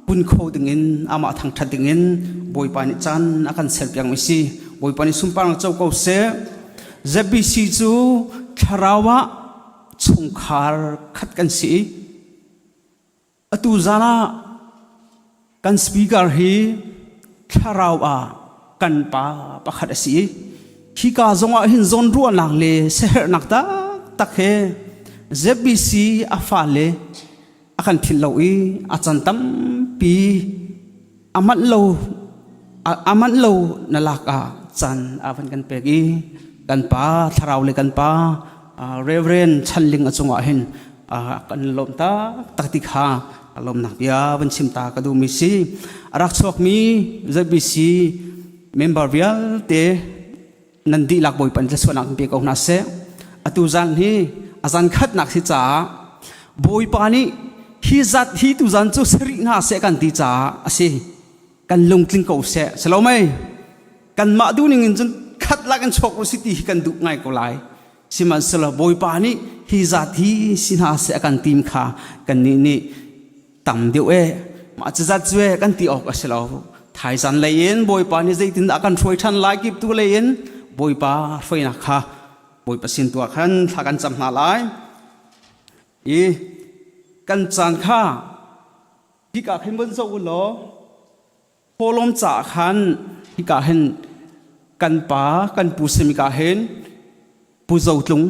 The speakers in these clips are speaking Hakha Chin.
pun kho dingin amah thangṭhat dingin Bawipa nih caan a kan serpiak mi si. Bawipa nih sunparnak co ko seh. ZBC cu thlarau ah chungkhar khat kan si i atu zan ah kan speaker hi thlarau ah kan pa pakhat a si i hika zongah hin zawnruahnak le siaherhnak taktak he ZBC a fale a kan philh lo i a can tampi a manh lo a manh lo na lak ah caan a van kan pek i kan pa thlarau le kan pa Reverend Chan Ling a cungah hin kan lawm tak tak ti kha lawmnak bia van chim ta ka duhmi si. A rak chuakmi ZBC member vialte nan dihlak Bawipa nih thluachuahnak in pe ko hna seh. Atu zan hi a zan khatnak si caah Bawipa nih hi zat hi tu zan cu sarih hna seh kan ti caah a si. Kan lungtling ko seh. Si lo mei? Kanmah duhning in cun khat lak in chuak u si ti hi kan duh ngai ko lai. Sihmanhsehlaw Bawipa nih hi zat hi si hna seh a kan tim kha kannih nih tam deuh e mah cazat cu e kan ti awk a si lo. Thaizan lei in Bawipa nih zeitindah a kan hruai ṭhan lai kiptu lei in Bawipa hruainak kha Bawipa sin tu ah khan thla kan cam hna lai. I kan caan kha hika khin vun zoh u law Thawhlawm caah khan hika hin kan pa kan pu simi ka hin Pu Zo Tlung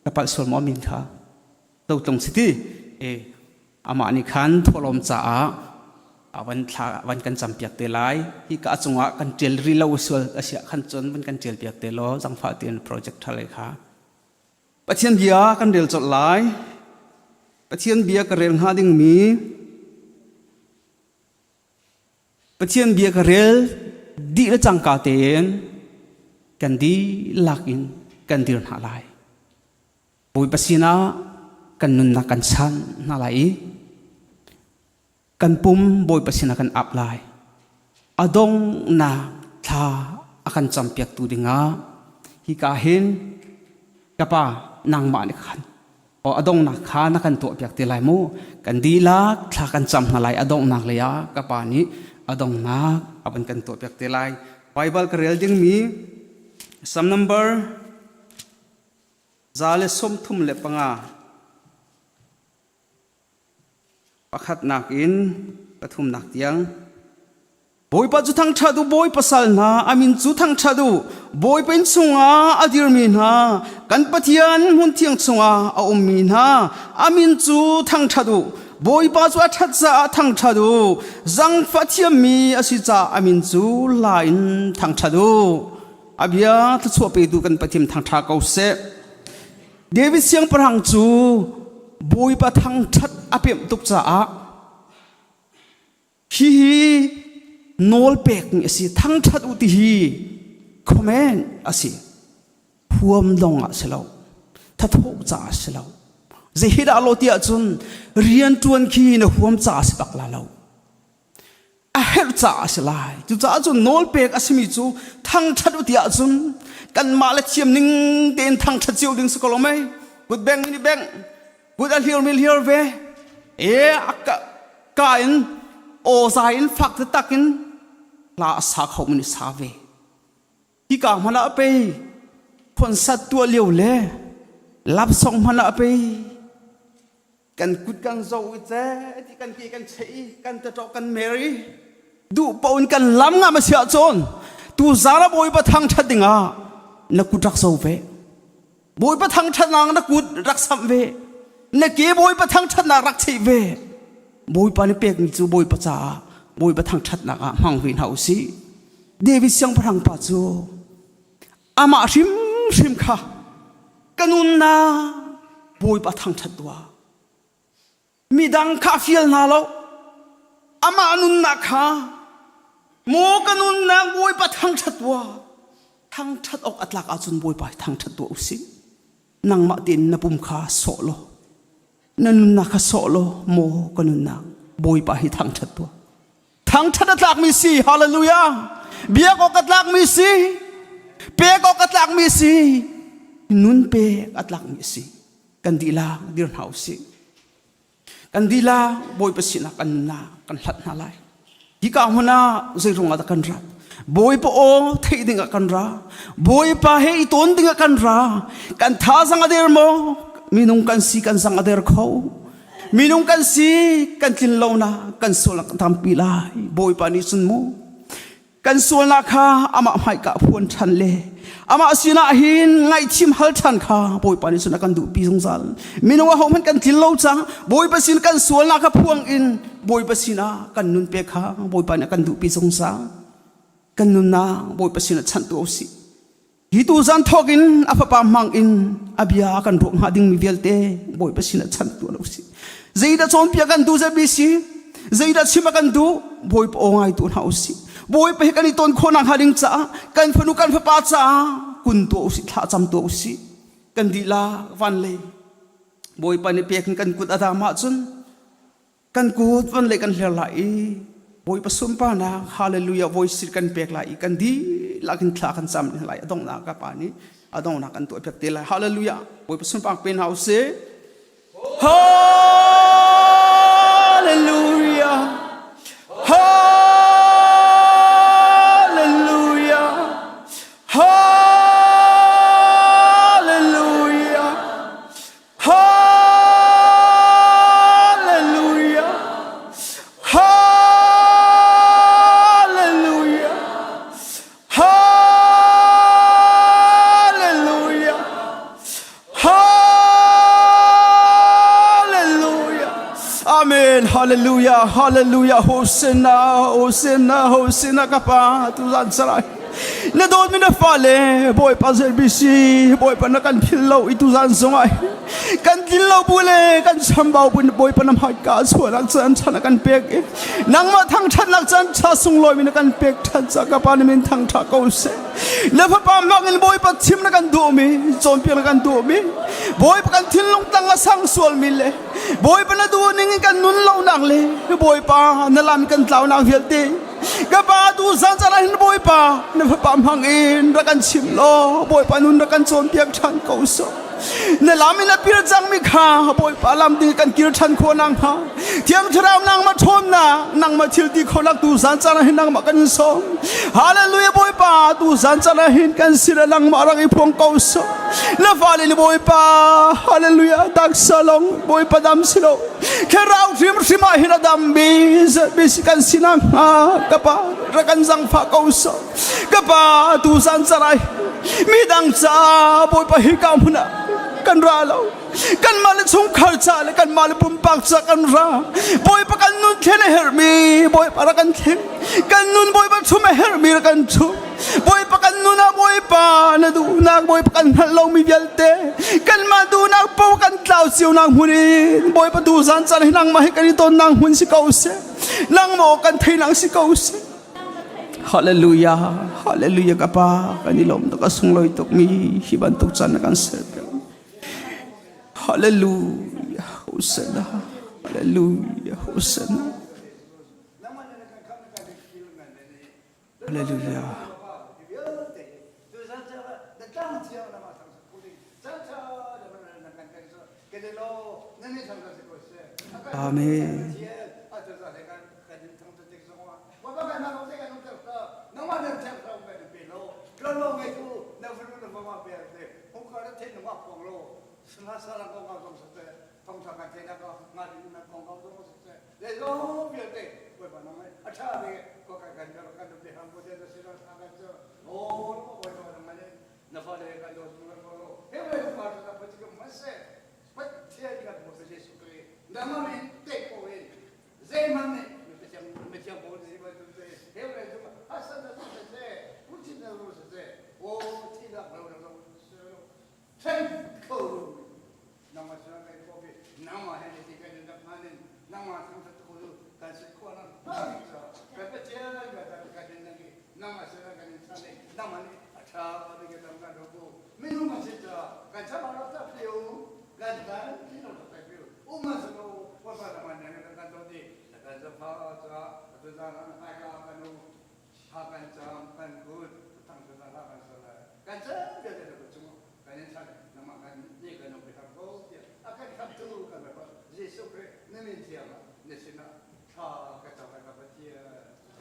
ka palh sual maw min kha Zo Tlung si ti e amah nih khan thawhlawm caah van thla van kan campiak te lai hi ka cungah kan ṭial ri lo sual asiah khan cun van kan ṭial piak te law zangfah tiin project ṭha lei kha Pathian bia kan rel colh lai. Pathian bia ka rel hnga dingmi Pathian bia ka rel dih le cangka tein kan dihlak in kan dir hna lai. Bawipa sinah kan nunnak kan chan hna lai i kan pum Bawipa sinah kan ap lai. A donghnak thla a kan campiaktu dingah hika hin ka pa nangmah nih khan O a donghnak kha na kan tuahpiak te lai mu. Kan dihlak thla kan cam hna lai a donghnak lei ah ka pa nih a donghnak a van kan tuahpiak te lai. Bible ka rel dingmi Psalm number 135 pakhatnak in pathumnak tiang. Bawipa cu thangṭhat u, Bawipa sal hna, a min cu thangṭhat u. Bawipa inn chungah a dirmi hna, kan Pathian hmunthiang chungah a ummi hna, a min cu thangṭhat u. Bawipa cu a ṭhat caah thangṭhat u, zangfah thiammi a si caah a min cu la in thangṭhat u. A bia thluachuah petu kan Pathian thangṭha ko seh. David siangpahrang cu Bawipa thangṭhat a pemh tuk caah Hihi nawlpekmi a si. Thangṭhat u ti hi comment a si. Huam dong ah si lo. Thathawh caah si lo. Zeihi dah lo ti ahcun rianṭuan khi na huam caah si bak la lo. A herh caah a si lai. Cucaah cun nawlpek a simi cu thangṭhat u ti ahcun kanmah le thiam ning tein thangṭhat cio ding si ko lo mei. Kut beng nih beng, kut a hliar mi hliar ve. E a ka in aw zai in fak taktak in hla a sa kho mi sa ve. Hika hmanh ah pei concert tuah lio le love song hmanh ah pei kan kut kan zo i ce ti kan ke kan chei i kan taṭawk kan mer i duh paoh in kan lam ngam a si ahcun tu zan ah Bawipa thangṭhat dingah na kut rak zo ve. Bawipa thangṭhatnak na kut rak samh ve. Na ke Bawipa thangṭhatnak rak cheih ve. Bawipa nih pekmi cu Bawipa caah Bawipa thangṭhatnak ah hmang ve hna u sih. David siangpahrang pa cu amah hrimhrim kha ka nunnak Bawipa thangṭhat tuah. Midang kha a fial hna lo. Amah nunnak kha maw ka nunnak Bawipa thangṭhat tuah. Thangṭhat awk a tlak ahcun Bawipa hi thangṭhat tuah usih. Nangmah tein na pum kha sawh law, na nunnak kha sawh law, maw ka nunnak Bawipa hi thangṭhat tuah. Thangṭhat a tlakmi si, hallelujah. Biak awk a tlakmi si, pek awk a tlakmi si, nun pek a tlakmi si. Kan dihlak dir hna usih. Kan dilah Bawipa sinah kan nunnak kan hlat hna lai. Hika hmun ah zeirung ah dah kan rat? Bawipa aw theih ding ah kan ra. Bawipa he i tawn ding ah kan ra. Kan thazang a der maw? Minung kan si kan zang a der kho. Minung kan si kan tlin lo na kan sual kan tampi lai. Bawipa nih cun mu kan sualnak kha amah hmaika phuan ṭhan le amah sinah hin ngaihthiam hal ṭhan kha Bawipa nih cun a kan duhpi zungzal. Minung ahohmanh kan tlin lo cang. Bawipa sin kan sualnak kha phuang in Bawipa sinah kan nun pe kha Bawipa nih a kan duhpi zungzal. Kan nunnak Bawipa sinah chanh tu usih. Hi tu zan thawk in a fapa hmang in a bia kan ruah hnga dingmi vialte Bawipa sinah chanh tuah lo sih. Zeidah cawnpiak kan duh ZBC? Zeidah chim a kan duh? Bawipa aw ngai tu hna usih. Bawipa he kan i ton khawh nak hnga ding caah kan fanu kan fapa caah kun tuah usih thla cam tuah usih. Kan dihlak van lei Bawipa nih pek in kan kut a dam ahcun Kan kut van le kan hler lai i Bawipa sunparnak hallelujah voice kan pek lai i kan dihlak in thla kan cam lai a donghnak ka pa nih a donghnak kan tuah piak te lai hallelujah Bawipa sunparnak pe hna usih Hallelujah Hallelujah Hallelujah Hallelujah! Hallelujah! Hallelujah! Hallelujah! Amen. Hallelujah. Hallelujah. Hosanna, Hosanna, Hosanna ka pa tu zan sarai. Na dawtmi na fale Bawipa ZBC Bawipa na kan phil lo i tuzan zongah kan tlin lo bu le kan chambau bu Bawipa na hmaika chuahnak caan chan a kan pek i nangmah thangṭhatnak caan ṭha sunglawi mi na kan pek ṭhan ca ka pa na min thangṭha ko seh na fapa hmang in Bawipa chim na kan duhmi cawnpiak na kan duhmi Bawipa kan thinlung tang a sang sualmi le Bawipa na duh ning in kan nun lonak le Bawipa na lam kan tlaunak vialte Ka pa tu zan caan ah hin Bawipa na fapa hmang in rak kan chim law Bawipa nun rak kan cawnpiak ṭhan ko sawh. Na lam in a pir cangmi kha Bawipa lam ding kan kir ṭhan khawh nakhnga Thiang Thlarau nangmah ṭhawnnak nangmah thil ti khawhnak tu zan caan ah hin nangmah kan in sawm. Hallelujah Bawipa tu zan caan ah hin kan sin ah nangmah rak i phuang ko sawh. Na fale ni Bawipa Hallelujah taksa long Bawipa dam si lo Thlarau hrimhrim ah hin a dam mi bisi kan si nakhnga ka pa rak kan zangfah ko sawh ka pa tu zan carai midang ca Bawipa hi ka hmun ah kan ra lo kanmah le chungkhar ca le kanmah le pumpak ca kan ra Bawipa kan nun thlen a herhmi Bawipa rak kan thleng kan nun Bawipa chum a herhmi rak kan chum Bawipa kan nun ah Bawipa na duhnak Bawipa kan hngalh lomi vialte kanmah duhnak paoh kan tlau cionak hmun in Bawipa tu zan caan hi nangmah he kan i tonnak hmun si ko seh nangmah kan theinak si ko seh Hallelujah Hallelujah ka pa kan i lawm tuk a sunglawi tuk mi hi bantuk caan na kan ser piak Hallelujah Hosanna Hallelujah Hosanna Hallelujah. Amen.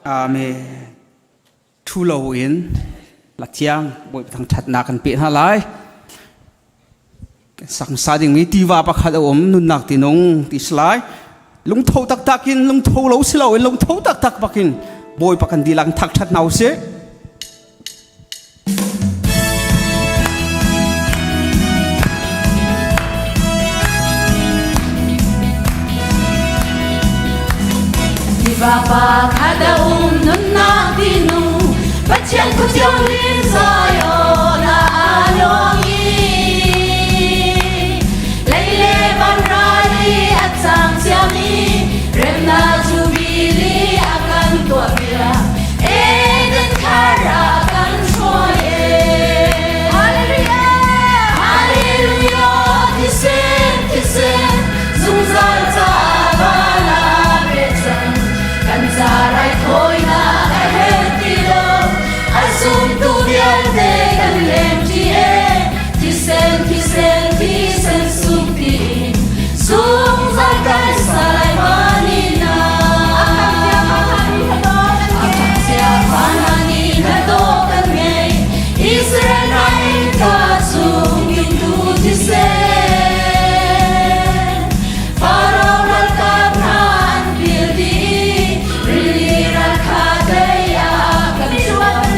Amen. Thu loin la thiang Bawipa thangṭhatnak kan pe hna lai. Sak hmasa dingmi tiva pakhat a um nunnak tinung ti si lai. Lungtho taktak in lungtho lo si loin lungtho taktak bakin Bawipa kan dihlak in thangṭhat hna usih. Tiva pakhat a um nunnak tinung Pathian khuatiang lim Zion ah lawng i lei le van ral i a cang ciami remnak jubili a kan tuahpiak Eden thar ah kan hruai e. Hallelujah! Hallelujah! Thisen, thisen, zungzal ca van ah pek cang. Kan ca raithawinak a herh ti lo. A zumtu vialte kan leng ṭi e. Thisen, thisen, thisen sung tiin zungzal kan sa lai vanina. Israel rai ka chung in tu thisen Pharaoh ralkap hna an pil dih rili ral kha tei ah kan chuan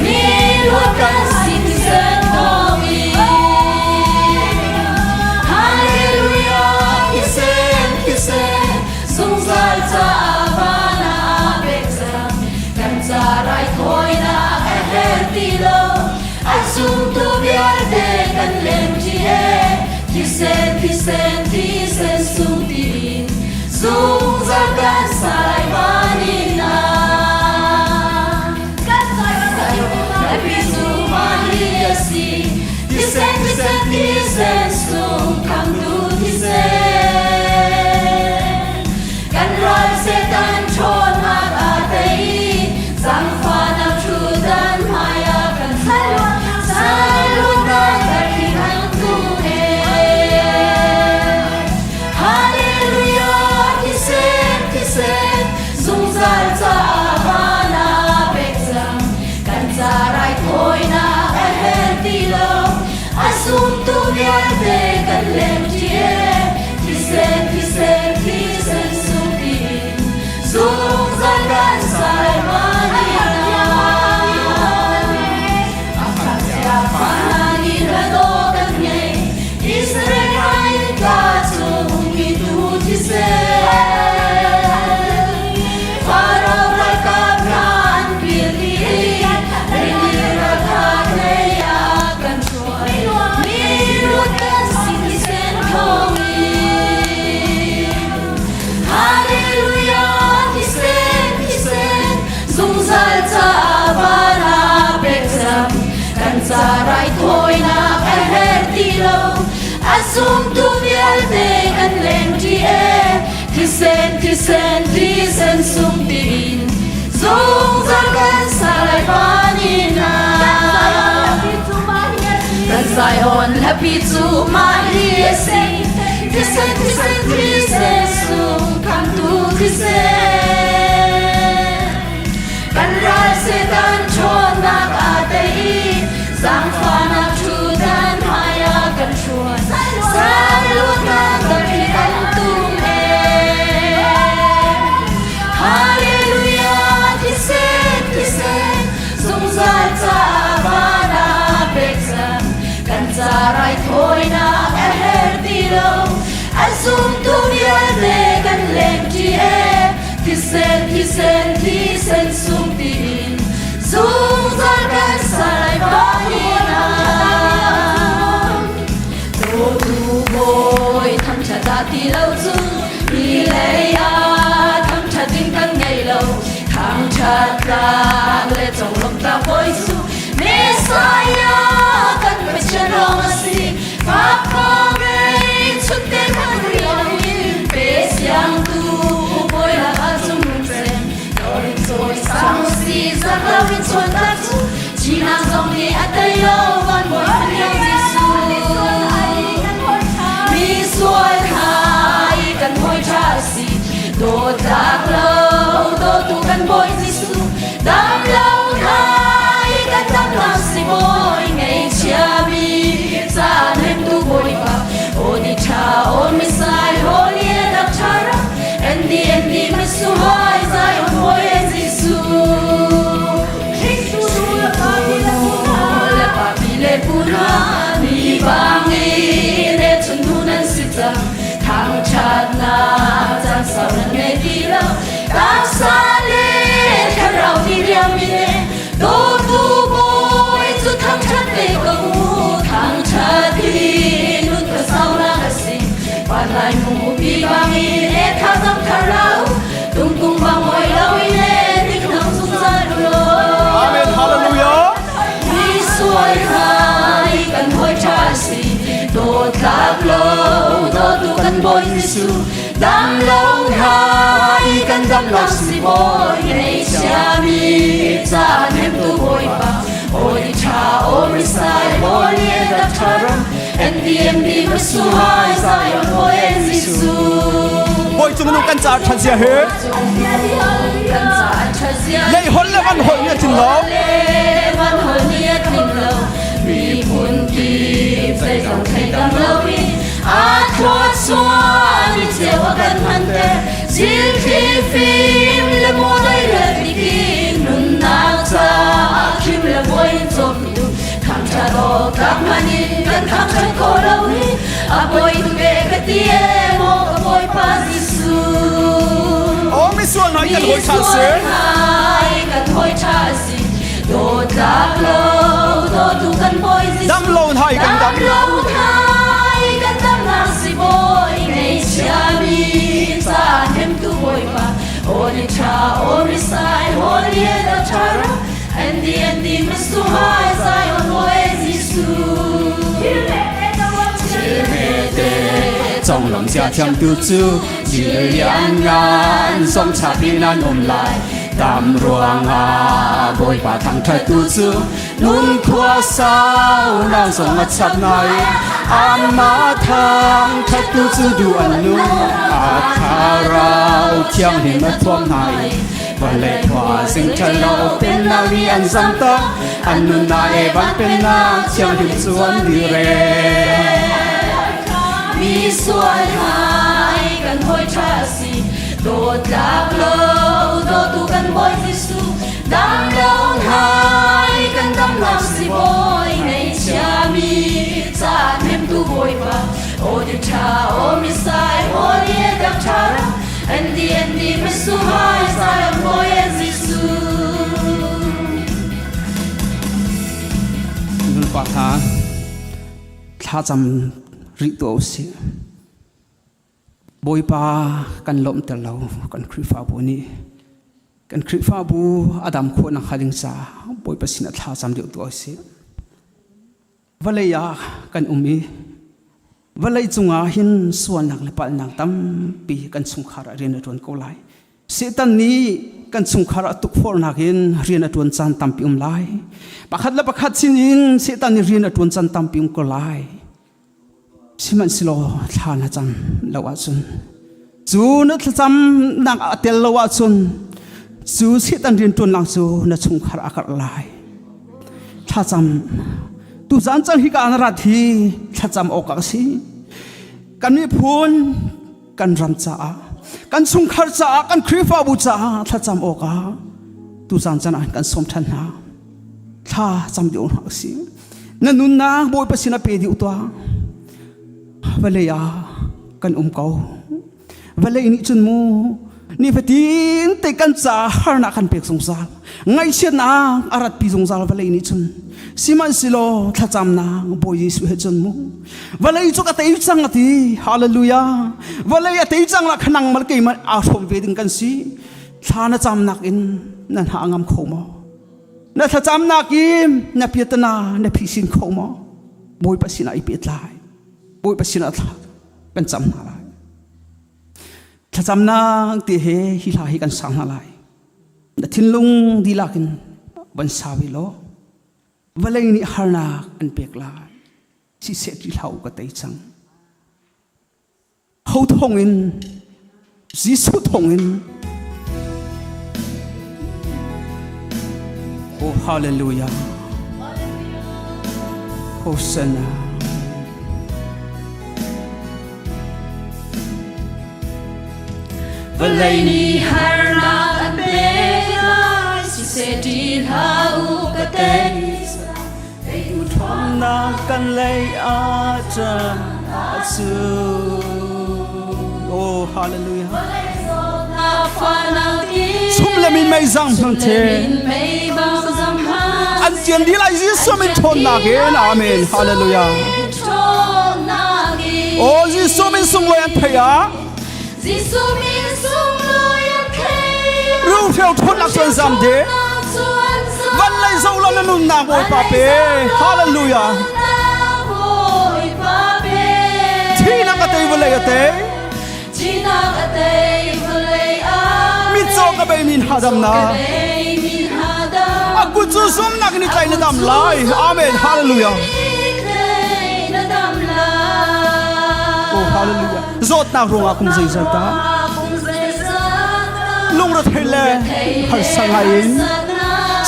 mi luat kan si thisen thawngin Hallelujah thisen thisen zungzal caah van ah pek cang kan ca raithawinak a herh ti lo a zumtu vialte kan leng ṭi e thisen thisen thisen sung tiin zungzal kan sai van in ah Happy zu hi a si thisen thisen thisen sung khamtu thisen kan ral Satan ṭhawnnak a tei zaangfahnak ṭhutdan hmaiah kan Salunak kan kan tung e Hallelujah thisen thisen zungzal caah van ah pek cang kan ca raithawinak a herh ti lo a zumtu vialte kan leng ṭi e thisen thisen thisen sung tiin zungzal kan sai Israel ka chung mi tu thisen Pharaoh ralkap hna an pil dih rili ralkap lei ah kan hruai mi lut kan si thisen thawngin Hallelujah thisen thisen zungzal caah van ah pek cang kan ca raithawinak a herh ti lo a zumtu vialte kan leng ṭi e thisen thisen thisen sung tiin zungzal kan salai van in ah kan Zion hlapi cu mah hi a si thisen thisen thisen sung khamtu thisen kan ral Satan ṭhawnnak aa tei i zaangfahnak ṭhutdan hmaiah kan hruai Salunak kan kan tum e Hallelujah thisen thisen zungzal caah van ah pek cang kan ca raithawinak a herh ti lo a zumtu vialte kan leng ṭi e thisen thisen thisen sung tiin zungzal kan salai vanina Dawtu bawi thangṭhat dah ti lo cu hi lei ah thangṭhat ding kan ngei lo thangṭhat tlak le conglawmh tlak bawi cu Messiah kan Pathian lawng a si Papa ngei chunte khan rian in pe siangtu bawi lakah cungnung cem Dorin cawi sang si zak lo in chuan tak cu Chinang zong nih a tei lo van bawi Pathian Jesuh Mi sual hna i kan hawi ṭha si. Dawtlak lo dawtu kan Bawi Jesuh dam lo thai kan damnak si Bawi ngeichia mi caan hnemtu Bawipa aw ni ṭha aw misai holy dak ṭhara ND ND masuhai Zion Bawi Jesuh le pa pi le pu hna ni bangin e chun hnu nan si cang thangṭhatnak caan sau nan ngei ti lo taksa le thlarau ti riam in e dawtu bawi cu thangṭhat ve ko u thangṭhat hi nun ka saunak a si van lai mupi bangin e thazang thlarau tungtung bang oi lo in e nik nang zungzal u law Amen. Hallelujah. Mi sual hai kan hawi ṭha si dawtlak lo dawtu kan Bawi Jesuh dam lo hai kan dam lo si Bawi ngeihchia mi ca hnemtu Bawipa Bawi ṭha aw misai Bawi dak ṭha ram NDMD masuhai Zion Bawi Jesuh Bawi cung nung kan ca ṭhan sia he. kan ca ṭha zia Lei hol le van hol ni a tling lo. van hol ni a tling lo miphun kip zeizong thleidang loin a thluachuah ni ceu a kan hmanter zilthli fim le mudai le tikin nunnak caah khim le muai in cawmtu thangṭhat awk tlak hmanh in kan thangṭhat khawh lo hi a bawi tu ve ka ti e maw ka Bawipa Jesuh Aw misual hna kan hawi ṭha si. kan hawi ṭha si dawtlak lo dawtu kan Bawi Jesuh Dam lo hna i kan dam. dam lo hna i kan damnak si Bawi ngeihchia mi ca hnemtu Bawipa Holy ṭha Holy sai Holy da ṭha ram Andy Andy Masuhai Zion Bawi Jesuh Conglam sia thiam tu cu lian ngan song chak in an um lai tam ruangah Bawipa thangṭhat tu cu nun khua sau nang zong a chap nai amah thangṭhat tu cu duh an nung a thlarau thianghlim a thuam hna i vawlei khua zing ṭhalo pennak nih an zamtak an nunnak e van pennak thianghlim cu an dire Mi sual hai kan hawi ṭha si dawtlak lo dawtu kan Bawi Jesuh dam lo hai kan damnak si Bawi ngeihchia mi ca hnemtu Bawipa aw di ṭha aw misai holy dak ṭha ram Andy Andy masuhai Zion Bawi Jesuh Nulpa hna thlacam rih tuah usih. Bawipa kan lawmhter lo kan Khrihfabu nih kan Khrihfabu a dam khawh nakhnga ding caah Bawipa sinah thlacam deuh tuah usih. Vawlei ah kan um i vawlei cungah hin sualnak le palhnak tampi kan chungkhar ah rian a ṭuan ko lai. Satan nih kan chungkhar ah tukforhnak in rian a ṭuan caan tampi um lai. Pakhat le pakhat sinin Satan nih rian a ṭuan caan tampi um ko lai. Sihmanhsehlaw thla na cam lo ahcun cu na thlacam nak a tel lo ahcun cu Satan rian ṭuannak cu na chungkhar a karh lai. Thlacam tuzaan cang hi ka an rat hi thlacam awk a si. Kan miphun kan ram caah kan chungkhar caah kan Khrihfabu caah thlacam awkah tuzaan caan ah kan sawm ṭhan hna. Thla cam dih hna usih. Na nunnak Bawipa sinah pe dih tuah. Vawlei ah kan um ko. Vawlei nih cun mu nifatin te kan caah harnak kan pek zungzal. Ngaihchiatnak a ratpi zungzal vawlei nih cun. Sihmanhsehlaw thlacamnak Bawi Jesuh he cun mu vawlei cu ka tei cang a ti. Hallelujah. Vawlei a tei cang la kha nangmah le keimah aa hrawm ve ding kan si. Thla na camnak in na hna a ngam kho maw? Na thlacamnak in na piatana na phisin kho maw? Bawipa sinah i pehtlai. Bawipa sinah thla kan cam hna lai. Thlacamnak ti he hi hla hi kan sang hna lai. Na thinlung dihlak in van sa ve law vawlei nih harnak an pek lai. Siseh ti hlah u ka tei cang. Ho thawng in? Jesuh thawngin Oh hallelujah Hosanna Vawlei nih harnak an pek lai siseh ṭi hlah u ka tei Ṭhawnnak kan lei ah chan ahcun Oh hallelujah Chum le min mei zang hmang the An tian dih lai Jesuh min ṭhawnnak in Amen hallelujah Oh Jesuh min sunglawi an thei ah Jesuh min sunglawi an thei Runghreu ṭhawnnak cu an zam dih. Van lei zoh law na nunnak Bawipa pe. Hallelujah. Thihnak a tei vawlei a tei. Mitcaw ka bei min hadamnak. A kut cu zumnak in i tlai na dam lai. Amen. Hallelujah. Oh, hallelujah. Zawtnak ruangah kum zeizat dah lungrethei le harsa ngai in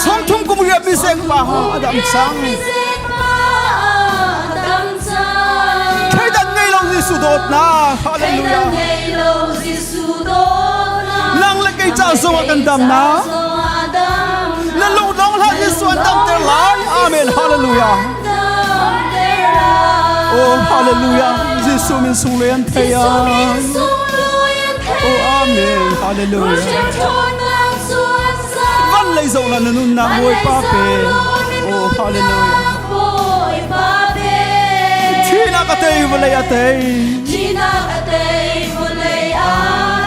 sawmthum kum riat mi seng pa ha a dam cang. Theidan ngei lo Jesuh dawtnak. Hallelujah. Nang le kei ca zong ah kan dam na. Na lung dong hlah Jesuh an damter lai. Amen. Hallelujah. Oh hallelujah. Jesuh min sunglawi an thei ah. Oh amen. Hallelujah. Van lei zoh la na nunnak Bawipa pe. Oh hallelujah. Thihnak a tei vawlei a tei. Thihnak a tei vawlei a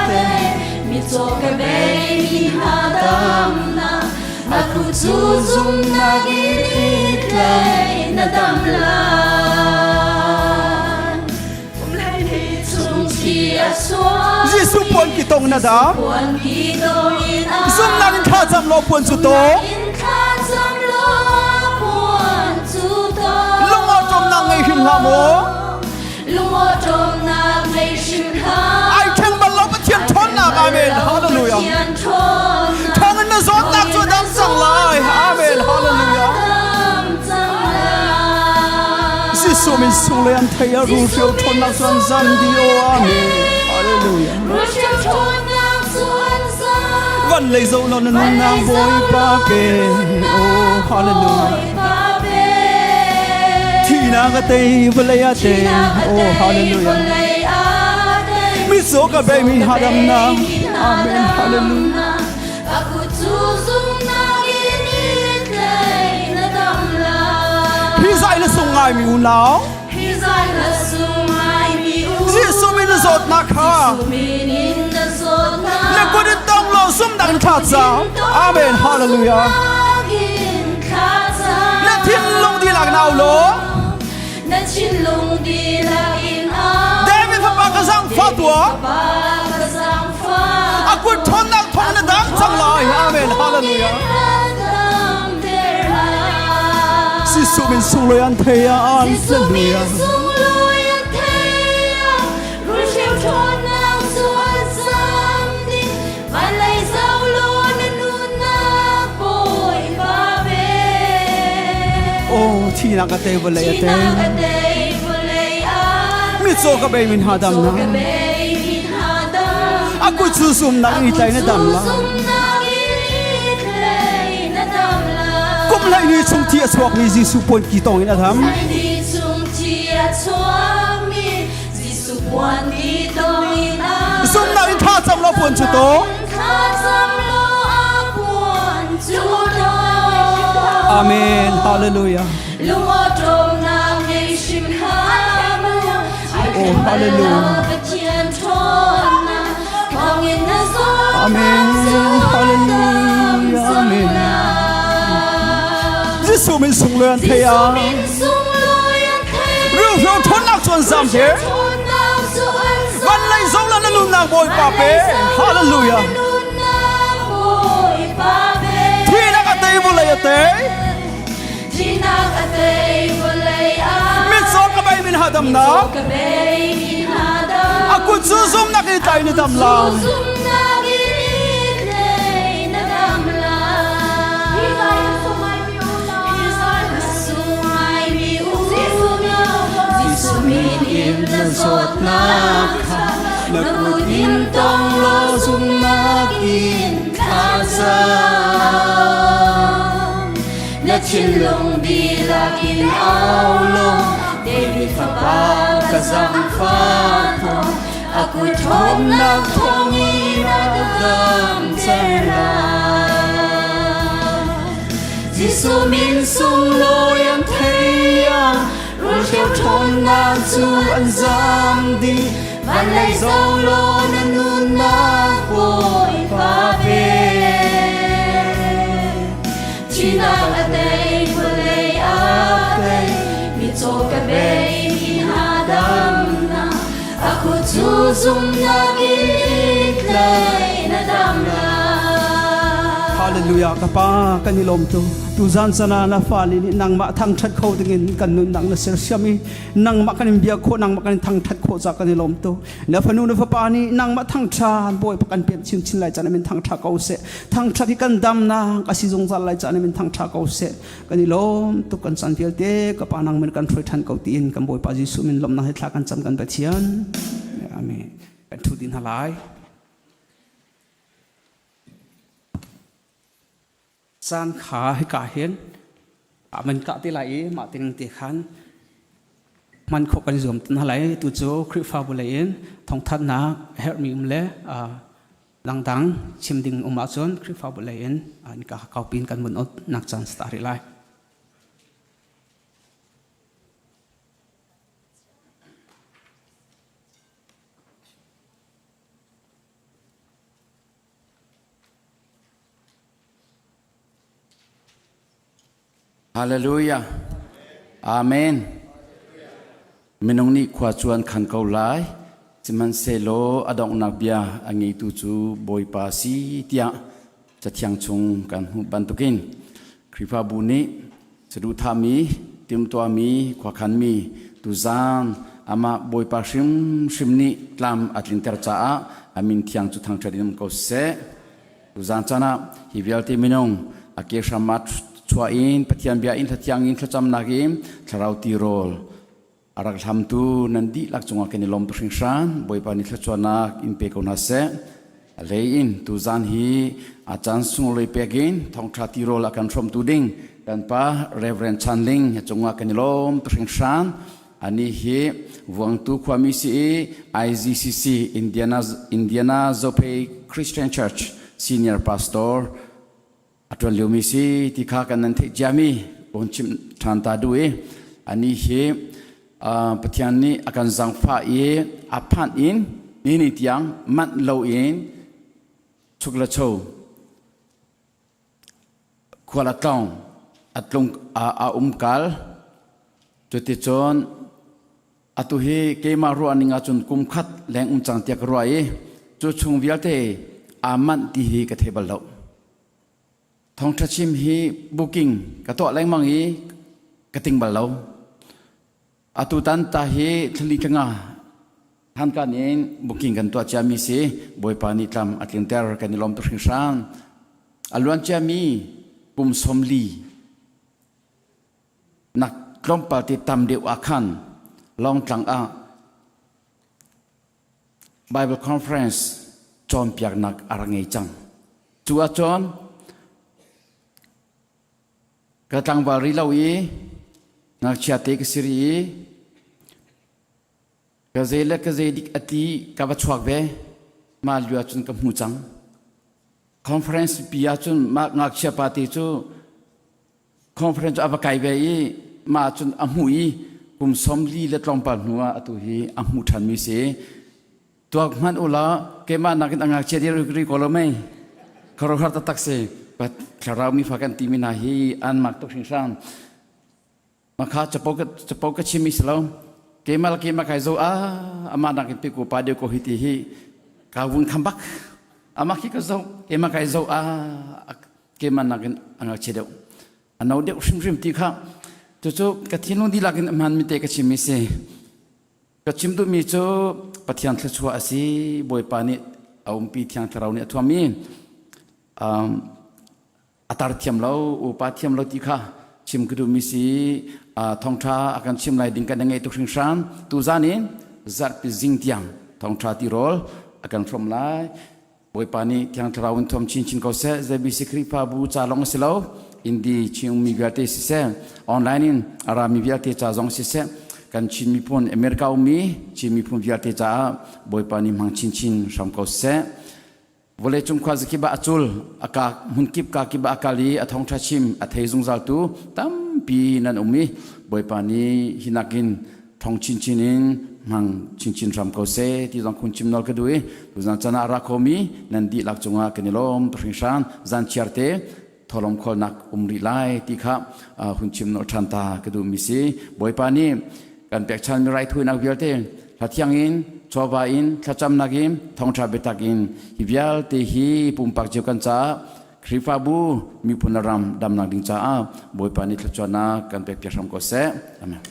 tei. Mi caw ka bei mi hna damnak Na kut cu zumnak in i tlai na dam lai. Kum hlei ni chung thi a chuak. Jesuh puan ki tong na dam. Puan ki tong in a Zumnak in thla cam law puan cu tong. In thla cam law puan cu tong. Lungawṭawmnak ngei hrim hlah maw? Lungawṭawmnak ngei hrim hlah. Ai ṭhen bal lo Pathian ṭhawnnak. Amen. Hallelujah. Pathian ṭhawnnak. Thawngin na zawtnak cu a dam cang lai. Amen. Hallelujah. Jesuh min sung le an thei a rulhreu ṭhawnnak cu an zam dih. O Amen. Hallelujah. Van lei zoh law na nunnak Bawipa pe. Oh hallelujah. Thihnak a tei vawlei a tei. Oh hallelujah. Mitzaw ka bei mi hadamnak. Amen. Hallelujah. Hi zai na sung ngai mi unau. Jesuh min na zawtnak kha na kut in tong law sumnak in thla cam. Amen. Hallelujah. Na thinlung dihlak in au law Na thinlung dihlak in au. David fapa ka zaangfah tuah. A kut ṭhawnnak thawng na dam cang lai. Amen. Hallelujah. Jesuh min sunglawi an thei ah. Hallelujah. Oh, thihnak a tei vawlei a tei. Mitcaw ka bei min ha dam na. A kut cu sumnak i tlai na dam la. Kum hlei ni chung thi a chuakmi Jesuh puan ki tong in a tham. Zumnak in thlacam law puan cu to. Amen. Hallelujah. Oh, hallelujah. Amen. Hallelujah. Amen. Jesuh min sunglawi an thei ah. Ruhro ṭhawnnak cu an zam te. Van lei zong la na nunnak Bawipa pe. Hallelujah. Thihnak a tei vawlei a tei. Mitzaw ka bei min hadamnak. A. kut cu zumnak in tlai na dam lai. Zumnak in tlai na dam lai. Jesuh min in na zawtnak kha na kut in tong law zumnak in thlacam. Na thinlung dihlak in au law David fapa ka zaangfah tuah a kut ṭhawnnak thawngin a ka damter lai. Jesuh min sunglawi an thei ah rulhreu ṭhawnnak cu an zaam dih. Van lei zoh law na nunnak Bawipa pe. Thihnak a tei, vawlei a tei, mitcaw ka bei mi hna damnak. A kut cu zumnak in tlai na dam lai. Hallelujah ka pa kan i lawm tu tuzan sana na fale nih nangmah thangthat kho dingin kan nunnak na sersiam i nangmah kan in bia khawh nangmah kan in thangthat khawh ca kan i lawm tu na fanu na fapa nih nangmah thangthan bawipa kan pem chinchin lai caan min thangtha ko seh thangthat hi kan damnak a si zungzal lai caan min thangtha ko seh kan i lawm tuk kan caan vialte ka pa nang min kan hruai than ko tiin kan bawipa Jesuh min lawmnak he thla kan cam kan Pathian amen kan thu din hna lai caan kha hika hin man kah te lai i mah ting te khan hman khawh kan zuam hna lai tu cu Khrihfabu lei in thawngthanhnak herhmi um le dangdang chim ding um ahcun Khrihfabu lei in ka kaupin kan mun ot nak caan sta rih lai. Hallelujah. Amen. Minung nih khua cu an khan ko lai. Sihmanhsehlaw a donghnak bia a ngeitu cu Bawipa si tiah Cathiang chung kan hmuh bantukin Khrihfabu nih saduhthahmi, timhtuahmi, khuakhanmi tuzaan amah Bawipa hrimhrim nih tlam a tlinter caah a min thiang cu thangṭhat in um ko seh. Tuzaan caan ah hi vialte minung a ke hram ah chuah in Pathian bia in thlathiang in thlacamnak in thlarau tirawl a rak hlamtu nan dihlak cungah kan i lawm tuk hringhran. Bawipa nih thluachuahnak in pe ko hna seh. A hlei in tuzaan hi a caan sunglawi pek in thawngṭha tirawl a kan hrawmtu ding kan pa Reverend Chan Ling cungah kan i lawm tuk hringhran. Anih hi Vuangtu khuami si i IZCC Indiana, Indiana Zophei Christian Church Senior Pastor a ṭuan liomi si ti kha kan nan theih ciami ka hun chimh ṭhan ta duh i anih hi Pathian nih a kan zaangfah i a phanh in ni ni tiang manh loin chuk le cho Khual a tlawng, a tlung, a umkal. Cuticun atu hi keimah ruah ning ahcun kum khat leng um cang tiah ka ruah i cu chung vialte aa manh ti hi ka thei bal lo. Thawngṭha chim hi booking ka tuah lengmang i ka ting bal lo. Atutan ta hi thlali thlanga hankan in booking kan tuah ciami si Bawipa nih tlam a tlinter kan i lawm tuk hringhran. A luan ciami kum 40 nak tlawmpal te tam deuh ah khan Lawngtlang ah Bible Conference cawnpiaknak a rak ngei cang. Cu ahcun Ka tlangval rih lo i ngakchia te ka si rih i ka zei le ka zei dik a ti ka va chuak ve. Mah lio ahcun ka hmu cang. Conference pi ahcun mah ngakchia pa te cu conference cu a va kai ve i mah ahcun a hmuh i kum 40 le tlawmpal hnu ah atu hi a hmuh ṭhanmi si. Tuak hmanh u law keimah nakin a ngakchia dir ri ko lo mei. Khuaruahhar taktak si. But thlarau mi fa kan timi hna hi an mak tuk hringhran. Makha capo ka capo ka chim i si lo. Keimah le keimah kai zo a amah nakin pi ko pa deuh ko hi ti hi ka vun kham bak. Amah khi ka zo keimah kai zo a keimah nakin a ngakchia deuh. A no deuh hrimhrim ti kha cucu ka thinlung dihlak in a hmaan mi te ka chim mi si. Ka chim duhmi cu Pathian thluachuah a si. Bawipa nih a umpi Thiang Thlarau nih a thuammi a tar thiam lo, upa thiam lo ti kha chim ka duhmi si. Thawngṭha a kan chim lai ding kan i ngaih tuk hringhran. Tuzan in zarhpi zing tiang thawngṭha tirawl a kan hrawm lai. Bawipa nih Thiang Thlarau in thuam chinchin ko seh. ZBC Khrihfabu ca lawng a si lo. Indi Chin ummi vialte siseh, online in a rami vialte ca zong siseh, kan Chin miphun America ummi Chin miphun vialte caah Bawipa nih hmang chinchin hram ko seh. Vawleicung khuazakip ah a cul, a ka hmunkip ka kip ah a kal i a thawngṭha chim a thei zungzaltu tampi nan um i Bawipa nih hi nakin thong chinchin in hmang chinchin hram ko seh ti zong khun chim nawl ka duh i tuzan chan ah ra khomi nan dihlak cungah kan i lawm tuk hringhran. Zan chiar te tholom kholnak um rih lai ti kha hun chim nawl ṭhan ta ka duhmi si. Bawipa nih kan pekchanmi raithawinak vialte hla thiang in, chawva in, thlacamnak in, thawngṭha biatak in hi vialte hi pumpak cio kan caah, Khrihfabu miphun le ram damnak ding caah Bawipa nih thluachuahnak kan pekpiak hram ko seh. Amen.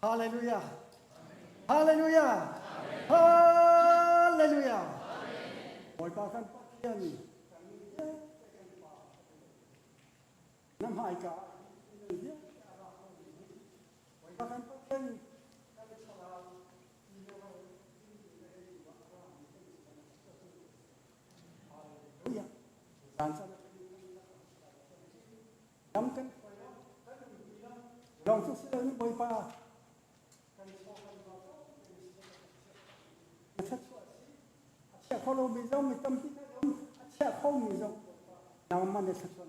Hallelujah. Hallelujah. Hallelujah. Bawipa kan Pathian kan na hmaika Bawipa kan Pathian kan thlarau Hallelujah. Zan chan lam kan lawng cu si lo Bawipa kan na thluachuah si a chia kho lomi zong mi tampi kan um a chia khomi zong nangmah na thluachuah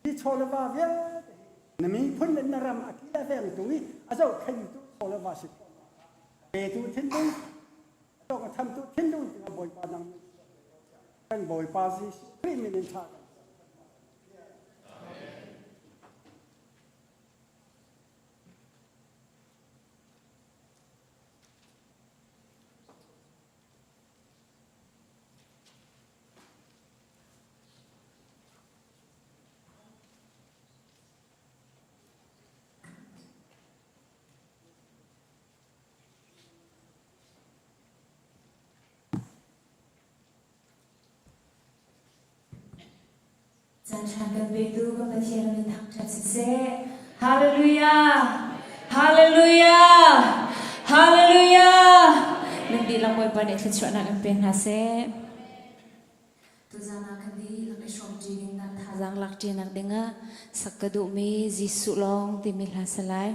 hi chaw le va vialte na miphun le na ram a ki a vengtu i a zohkhentu chaw le va si khawh petu thinlung a tawk a thamtu thinlung tingah Bawipa nang kan Bawipa Jesuh Khrih min in thla kan Caan kan petu kan Pathian min thangṭhat siseh. Hallelujah! Hallelujah! Hallelujah! Nan dihlak Bawipa nih thluachuahnak in pe hna seh. Tuzan ah kan dihlak i hrawmṭi ding nan thazaang lakṭinak dingah sak ka duhmi Jesuh lawng timi hla si lai.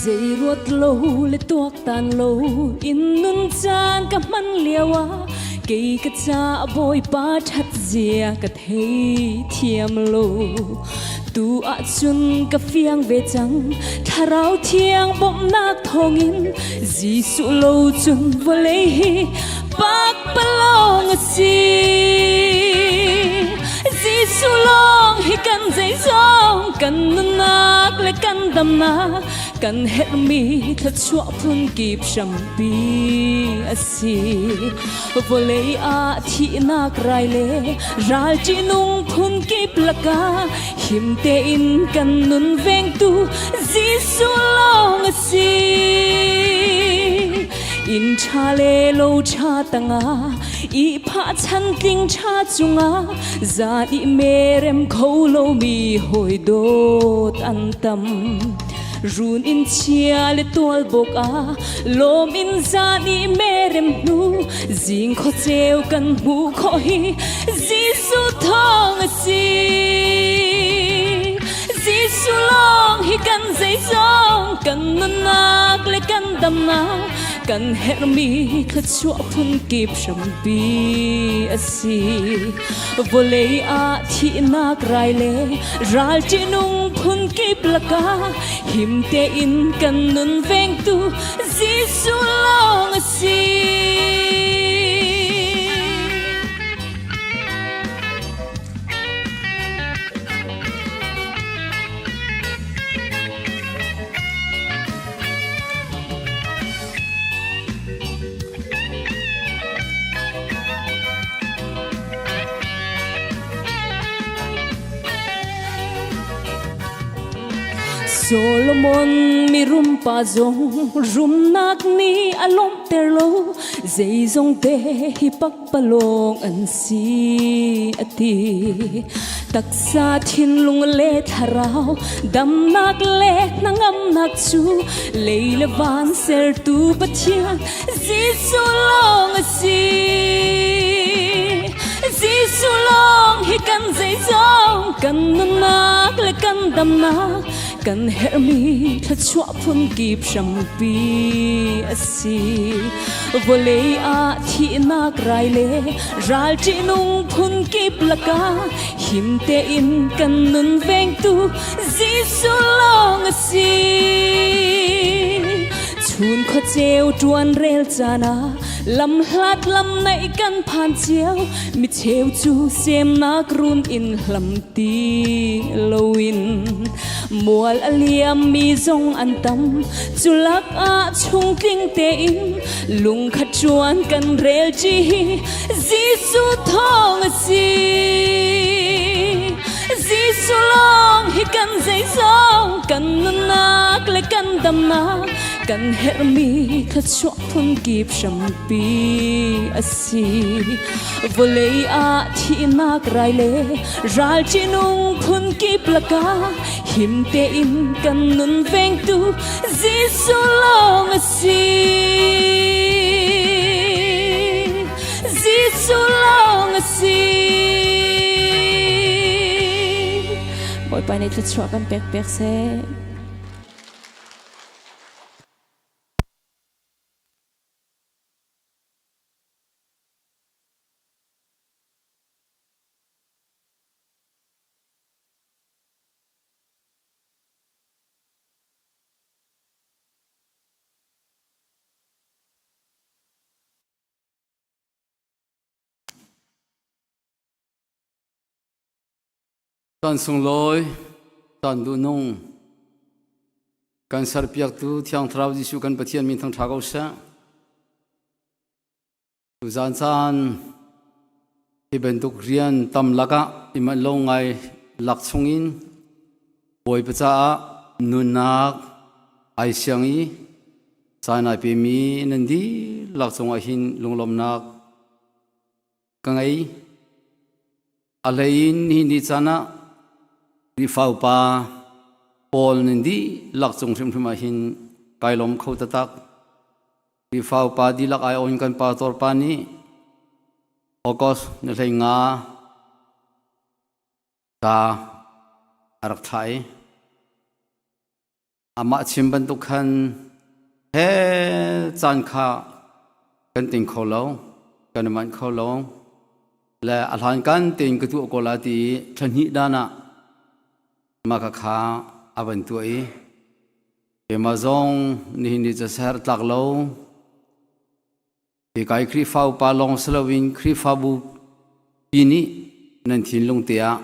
Zei ruat lo le tuaktan lo in nun caan ka hman lio ah kei ka ca Bawipa ṭhat zia ka thei thiam lo. Tu ahcun ka fiang ve cang thlarau thiang bawmhnak thawngin Jesuh lo cun vawlei hi pakpalawng a si. Jesuh lawng hi kan zeizong kan nunnak le kan damnak kan herhmi thluachuah phunkip hrampi a si. Vawlei ah thihnak rai le ral ṭihnung phunkip lakah him tein kan nun vengtu Jesuh lawng a si. Inn ṭha le lo ṭha tangah ihphah chantling ṭha cungah zan i merem kho lomi hawi dawt an tam. Run in chia le tual bawk ah lawm in zan i merem hnu zing khuaceu kan hmuh khawh hi Jesuh thawng a si. Jesuh lawng hi kan zeizong kan nunnak le kan damnak kan herhmi thluachuah phunkip hrampi a si. Vawlei ah thihnak rai le ral ṭihnung phunkip lakah him tein kan nun vengtu Jesuh lawng a si. Solomon mirum pa zong rumnak nih a lawmhter lo zeizong te hi pakpalawng an si a ti. Taksa thinlung le thlarau damnak le hnangamnak cu lei le van sertu Pathian Jesuh lawng a si. Jesuh lawng hi kan zeizong kan nunnak le kan damnak kan herhmi thluachuah phunkip hrampi a si. Vawlei ah thihnak rai le ral ṭihnung phunkip lakah him tein kan nun vengtu Jesuh lawng a si. Chun khuaceu ṭuan rel caan ah lamhlat lam naih kan phan cio mi cheu cu semnak run in hlam ti loin mual a liam mi zong an tam cu lak ah chungtling tein lungkhat ṭuan kan rel ṭi hi Jesuh thawng a si. Jesuh lawng hi kan zeizong kan nunnak le kan damnak kan herhmi thluachuah phunkip hrampi a si. Vawlei ah thihnak rai le ral ṭihnung phunkip lakah him tein kan nun vengtu Jesuh lawng a si. Jesuh lawng a si. Bawipa nih thluachuah kan pek piak seh. Caan sunglawi, caan duhnung, kan serpiaktu Thiang Thlarau Jesuh kan Pathian min thangṭha ko seh. Tuzaan caan hi bantuk rian tam lakah i manh lo ngai lak chungin Bawipa caah nunnak ai siang i caan ai pemi nan dihlak cungah hin lunglawmhnak ka ngei. A hlei in nihin ni caan ah Khrihfa upa pawl nan dihlak cung hrimhrim ah hin kai lawm kho taktak. Khrihfa upa dihlak aiawh in kan pastor pa nih August ni 15 ca a rak thlah i amah chim bantuk khan he caan kha kan ting kho lo, kan i manh kho lo le a hlan kan tein ka tuah ko la ti i thla hnih dan ah mah kha kha a van tuah i keimah zong nihin ni ca ser tlak lo Hi Khrihfa upa lawng si loin Khrihfabu pi nih nan thinlung te ah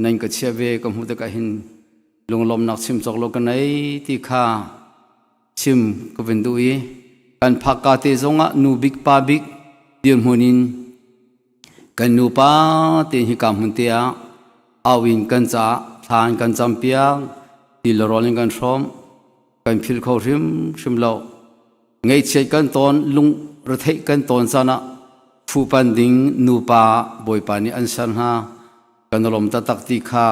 nan ka chiah ve ka hmuh tikah hin lunglawmnak chim cawk lo ka nei ti kha chim ka vun duh i kan phakka te zongah nu bik pa bik dirhmun in kan nupa te hi ka hmun te ah au in kan caah thla an kan campiak ti le rawl in kan hrawm kan philh kho hrimhrim lo. Ngaihchiat kan tawn, lung retheih kan tawn caan ah fuhpan ding nupa Bawipa nih an ser hna. Kan lawm taktak ti kha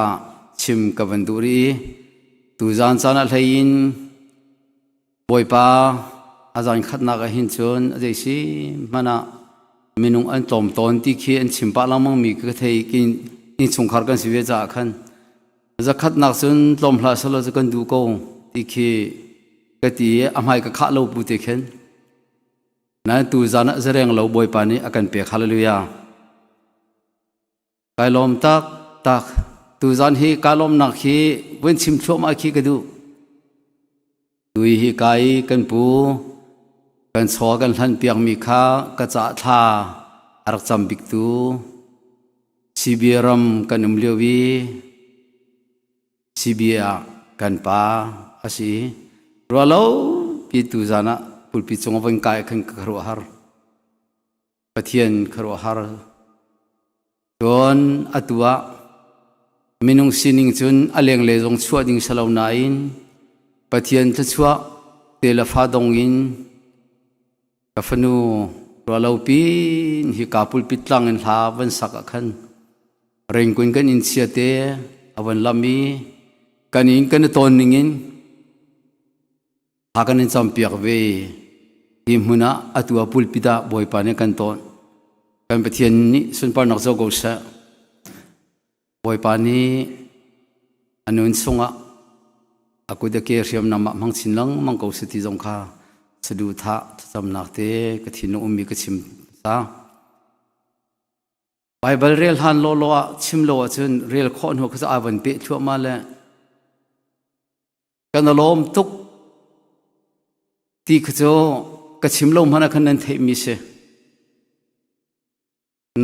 chim ka van duh rih i tuzaan caan ah hlei in Bawipa a zan khatnak ah hin cun a zei si hmanh ah minung an tlawm tawn ti khi an chim pah lengmang mi ka thei kin innchungkhar kan si ve caah khan zakhatnak cun tlawm hlah selaw cu kan duh ko ti khi ka ti i a hmai ka khah lo pu te khin nain tu zan ah zareng lo Bawipa nih a kan pek hallelujah Kai lawm tak tak. Tuzan hi ka lawmnak hi vun chim thluahmah khi ka duh. Tui hi kai kan pu kan chaw kan hlan piakmi kha ka cah thla a rak cam bik tu CBA ram kan um lio i CBA ah kan pa a si. Rualo pi tuzan ah pulpi cung a von kai khan ka khuaruah har. Pathian khuaruahhar. Cun atu ah minung sining cun a lenglei zong chuah ding si lo nain Pathian thluachuah te le fa dong in ka fanu ruahlo pin hi ka pulpit tlang in hla van sak ah khan rengkun kan inn chia te a van lam i kan inn kan i tawn ning in A kan in campiak ve. Hi hmun ah atu ah pulpit ah Bawipa nih kan tawn. Kan Pathian nih sunparnak zo ko seh. Bawipa nih a nun chungah a kut a ke hriamnam ah hmang chin lengmang ko seh ti zong kha saduhthah thlacamnak te ka thinlung ummi ka chim sa. Baibal rel han law law ah chim lo ahcun rel khawh hnu kha a van peh thluahmah le Kan lawm tuk ti kha cu ka chim lo hmanh ah khan nan theihmi si.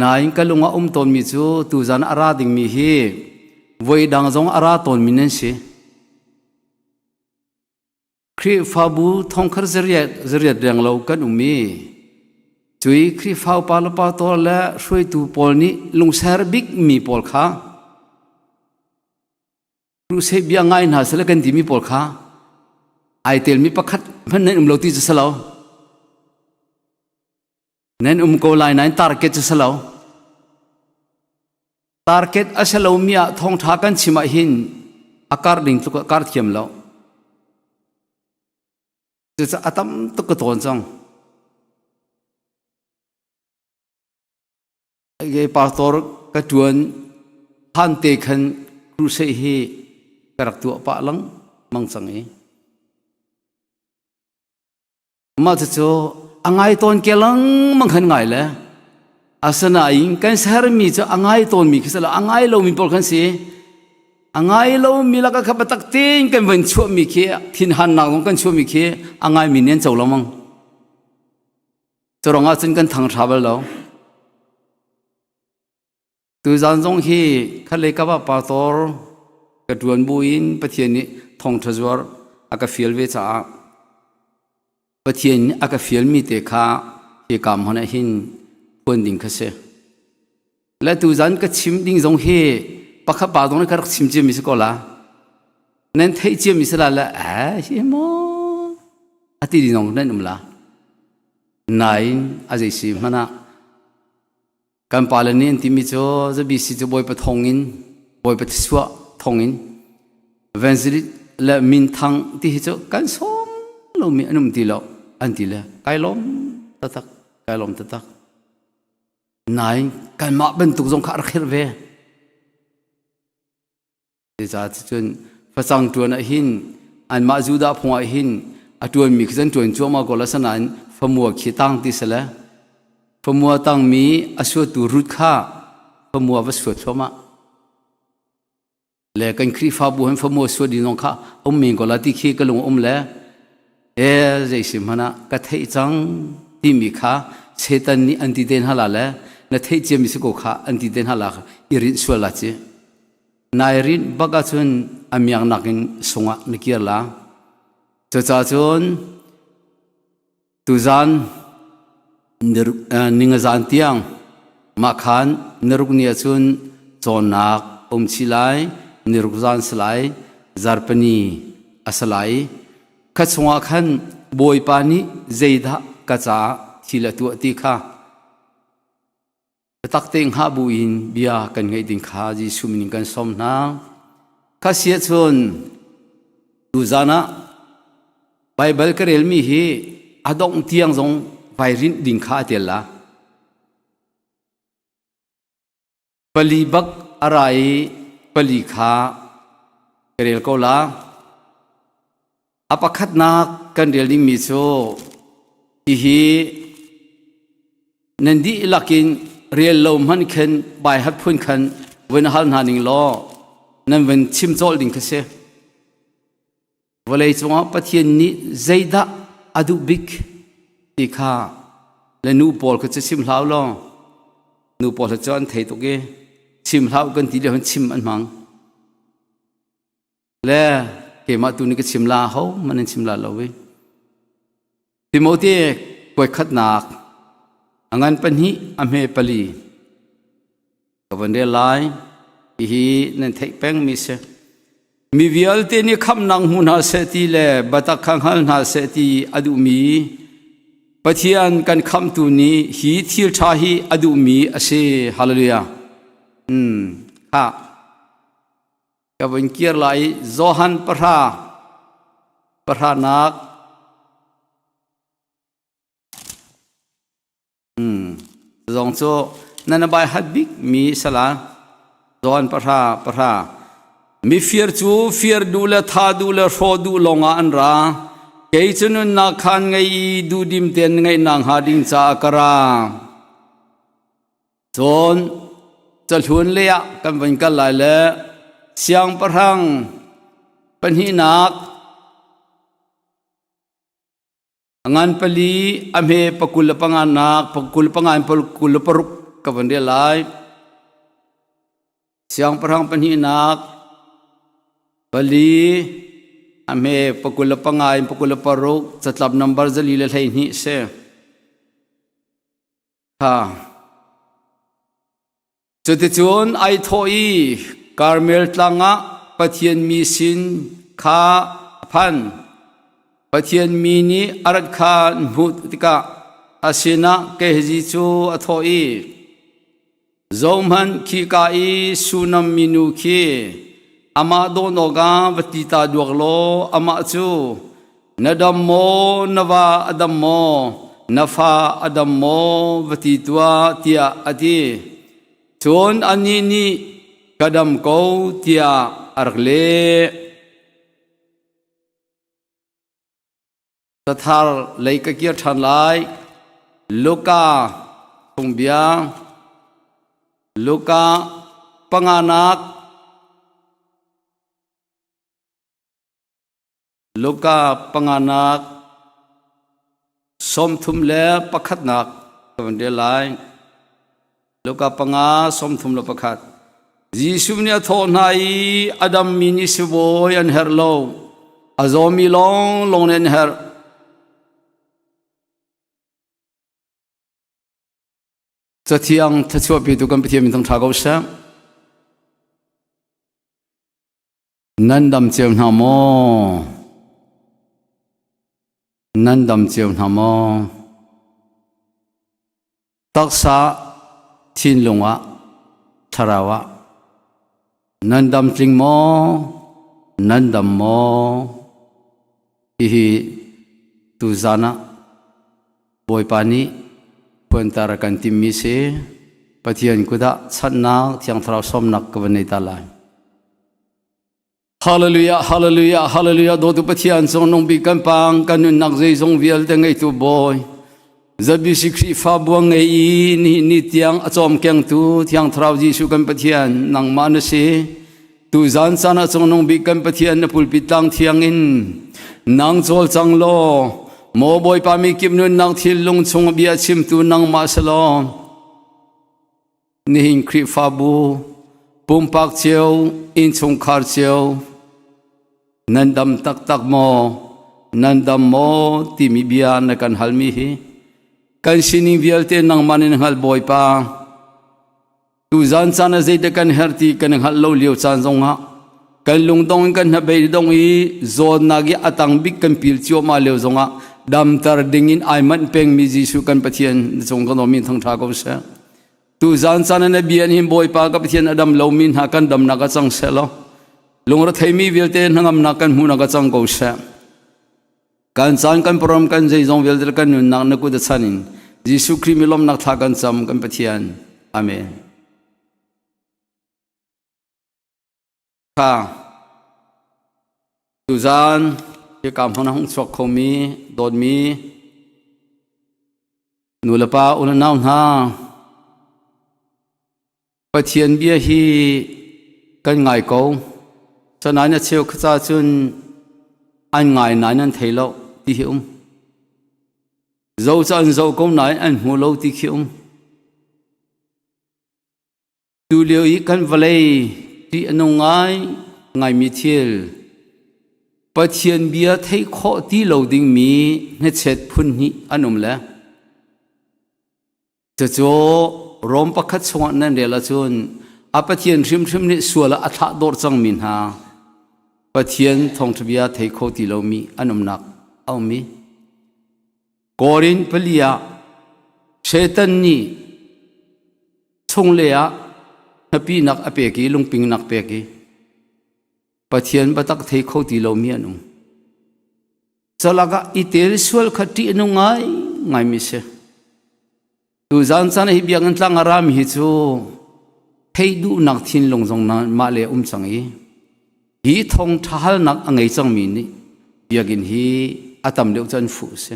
Nain ka lung ah um tawnmi cu tuzan a ra dingmi hi voi dang zong a ra tawnmi nan si. Khrihfabu thongkhar zariat zariat reng lo kan um i cui Khrihfa upa le pastor le hruaitu pawl nih lungser bikmi pawl kha Crusade bia ngai hna sele kan timi pawl kha ai telmi pakhat hmanh nan um lo ti cu si lo. Nan um ko lai nain target cu si lo. Target a si lomi ah thawngṭha kan chim ah hin a kar ding tluk a kar thiam lo. Cucaah a tam tuk ka tawn cang. Ke pastor ka ṭuan hlan te khan crusade hi ka rak tuah pah lengmang cang i mah cucu a ngai tawn ke lengmang khan ngai le asinain kan sermi cu a ngai tawnmi khi si lo a ngai lomi pawl khan si a ngai lomi lakah kha biatak tein kan van chuahmi khi thinhannak zong kan chuahmi khi a ngaimi nih an co lengmang Cu ruangah cun kan thang hra bal lo. Tuzaan zong hi khatlei kap ah pastor ka ṭuan buin Pathian nih thawngṭha zuar a ka fial ve caah Pathian nih a ka fialmi te kha hika hmun ah hin phuan ding kha si. Le tuzaan ka chim ding zong hi pakhat pa zong nih ka rak chim ciami si ko la. Nan theih ciami si la le eh hi maw a ti ding zong nan um la. Nain a zei si hmanh ah kan pale nih an timi cu ZBC cu Bawipa thawng in Bawipa thisuah thawng in evangelist le minthang ti hi cu kan sawm lomi an um ti lo an ti le kai lawm taktak kai lawm taktak nain kanmah bantuk zong kha a rak herh ve Cucaah cun facang ṭuan ah hin anmah Judah phung ah hin a ṭuanmi khi cun ṭuan cuahmah ko la sanain famua khi tang ti sile famua tangmi a suatu rut kha famua va suat thluahmah le kan Khrihfabu hin famua suat ding zong kha um men ko la ti khi ka lung um le e zei si hmanh ah ka theih cang timi kha Satan nih an ti te hna la le na theih ciami si ko kha an ti te hna la i rinh sual la ci Nai rinh bak ahcun a miaknak in sungah na kir la. Cucaah cun tuzan ningazan tiang mah khan niruk ni ahcun cawnnak um chih lai, niruk zan si lai, zarpani a si lai. Kha chungah khan Bawipa nih zeidah ka caah thil a tuah ti kha biatak te hngah buin bia kan ngaih ding kha Jesuh min in kan sawm hna. Kha si ahcun tuzan ah Baibal ka relmi hi a dongh tiang zong vai rinh ding kha a tel la. Pali bak a ra i pali kha ka rel ko la. A pakhatnak kan rel dingmi cu hihi nan dihlak in rel lo hmanh khin baihat phun khan vun hal hna ning law nan vun chim cawlh ding kha si. Vawlei cungah Pathian nih zeidah a duh bik ti kha le nu pawl kha cu chim hlau law nu pawl cu an thei tuk i chim hlau kan ti lio chim an hmang. Le keimah tu nih ka chim la ho man in chim la lo i Timote kuai khatnak a ngan pahnih a hme pali ka van rel lai hihi nan theih peng mi si mi vialte nih khamnak hmu hna seh ti le batak kha hngal hna seh ti a duhmi Pathian kan khamtu nih hi thil ṭha hi a duhmi a si hallelujah ha Ka vun kir lai i Johan pahra pahranak zong cu nan bai hat bik mi sala Johan pahra pahra mifir cu fir duh le tha duh le hrawh duh lawngah an ra kei cu nunnak khan ngei i duhdim tein ngeihnak hnga ding caah ka ra Cun cahlun lei ah kan vun kal lai le siangpahrang pahnihnak a ngan pali a hme pakul le panganak pakul panga in pakul le paruk ka vun rel lai. Siangpahrang pahnihnak pali a hme pakul le panga in pakul le paruk catlap nambar zali le 12 si. Cuticun ai thawh i Karmel tlang ah Pathian mi sin kha a phan. Pathian mi nih a rat kha an hmuh tikah a sinah Gehazi cu a thawh i, Zohhmanh, khika i Shunam minu khi amah dawn awkah va ti ta duak law amah cu Na dam maw, na va a dam maw, na fa a dam maw, va ti tuah, tiah a ti. Cun anih nih, Ka dam ko, tiah a rak leh. Cathar lei ka kir ṭhan lai. Luka phungbia Luka panganak Luka panganak sawmthum le pakhatnak ka van rel lai. Luka panga sawmthum le pakhat. Jesuh nih a thawh hna i a dammi nih sibawi an herh lo, a zawmi lawnglawng nih an herh. Cathiang thluachuahpitu kan Pathian min thangṭha ko seh. Nan dam cio hna maw? Nan dam cio hna maw? Taksa thinlung ah thlarau ah nan dam tling maw? Nan dam maw? Hihi tuzan ah Bawipa nih puantar a kan timmi si. Pathian kut ah chanhnak Thiang Thlarau sawmnak ka van nei ta lai. Hallelujah, hallelujah, hallelujah. Dawtu Pathian cung nung bik kan pang kan nunnak zeizong vialte ngeitu Bawi. ZBC Khrihfa buang ngei i ni ni tiang a cawm kengtu Thiang Thlarau Jesuh kan Pathian nangmah na si. Tu zan caan ah cung nung bik kan Pathian na pulpit tlang thiang in nang cawl cang law maw Bawipa mi kip nunnak thinlung chung bia chimtu nangmah si law Nihin Khrihfabu, pumpak cio, innchungkhar cio, nan dam taktak maw? Nan dam maw? timi bia na kan halmi hi kan sining vialte nangmah nin hngalh Bawipa. Tuzan caan ah zeidah kan herh ti kan hngalh lo lio caan zongah kan lungdong in kan hnabei dong i zawtnak i a tang bik kan pil cuahmah lio zongah. Damter dingin ai manh pengmi Jesuh kan Pathian na cung kan awmin thangṭha ko seh. Tu zan caan na bia hin Bawipa ka Pathian a dam lomi hna kan damnak a cang seh law lungretheimi vialte hnangamnak kan hmuhnak a cang ko seh. Kan caan kan parom kan zeizong vialte kan nunnak na kut a chan in Jesuh Khrih mi lawmnak thla kan cam kan Pathian. Amen. Kha tuzaan hika hmun a hung chuak khomi dawtmi nulepa unau hna Pathian bia hi kan ngai ko sanain a cheu khaca cun an ngai nain an thei lo ti hi um zo cu an zo ko nain an hmu lo ti khi um Tulio i kan vawlei ṭih a nung ngai ngaimi thil Pathian bia theih khawh ti lo dingmi hnachet phun hnih an um le cucu Rom pakhat chungah nan rel ahcun a Pathian hrimhrim nih sual ah a thlah dawr cangmi hna Pathian thawngṭha bia thei kho ti lomi an umnak a um i Korin pali ah Satan nih chunglei ah hnapinak a pek i lungpingnak pek i Pathian biatak thei kho ti lomi an um. Calak ah i tel sual kha ṭih a nung ngai ngaimi si. Tuzaan caan hi biakinn tlang a rami hi cu theih duhnak thinlung zong mah le um cang i hi thong ṭha halnak a ngei cangmi nih biakinn hi a tam deuh cu an fuh si.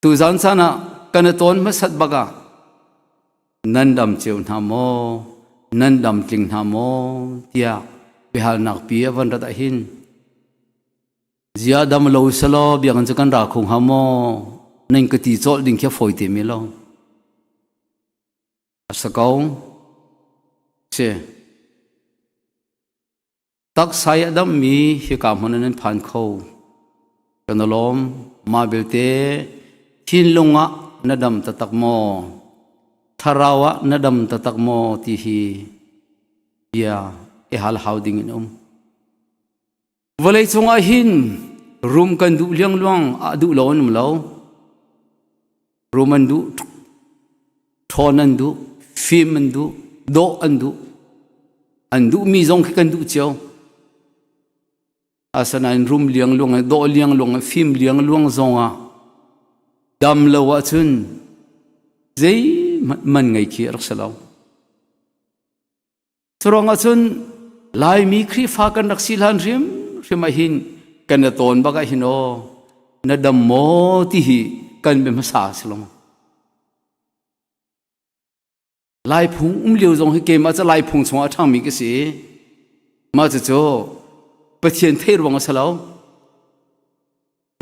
Tuzaan caan ah kan i tawn hmasat bak ah nan dam cio hna maw, nan dam tling hna maw tiah biahalnak pi a van rat ahhin zia dam lo selaw biakinn cu kan ra kho hnga maw nan ka ti cawlh ding khi a fawi te mi lo. A sa ko. Si. Taksa i a dammi hika hmun ah nan phan kho. Kan i lawm. Mah belte thinlung ah na dam taktak maw? Thlarau ah na dam taktak maw ti hi bia i hal hau ding in um. Vawlei cungah hin rum kan duh liangluang ah duh lo an um lo. Rum an duh, ṭhawn an duh, fim an duh, dawh an duh. An duhmi zong khi kan duh cio. Asinain rum liangluang, dawh liangluang, fim liangluang zong ah dam lo ahcun zeihmanh man ngei khi a rak si lo. Curuang ahcun Laimi Khrihfa kan rak si hlan hrim hrim ah hin kan i tawn bak ah hin aw na dam maw ti hi kan bia hmasa si lo. Lai phung um lio zong hi keimah cu Lai phung chungah a ṭhangmi ka si. Mah cucu Pathian theih ruang a si lo.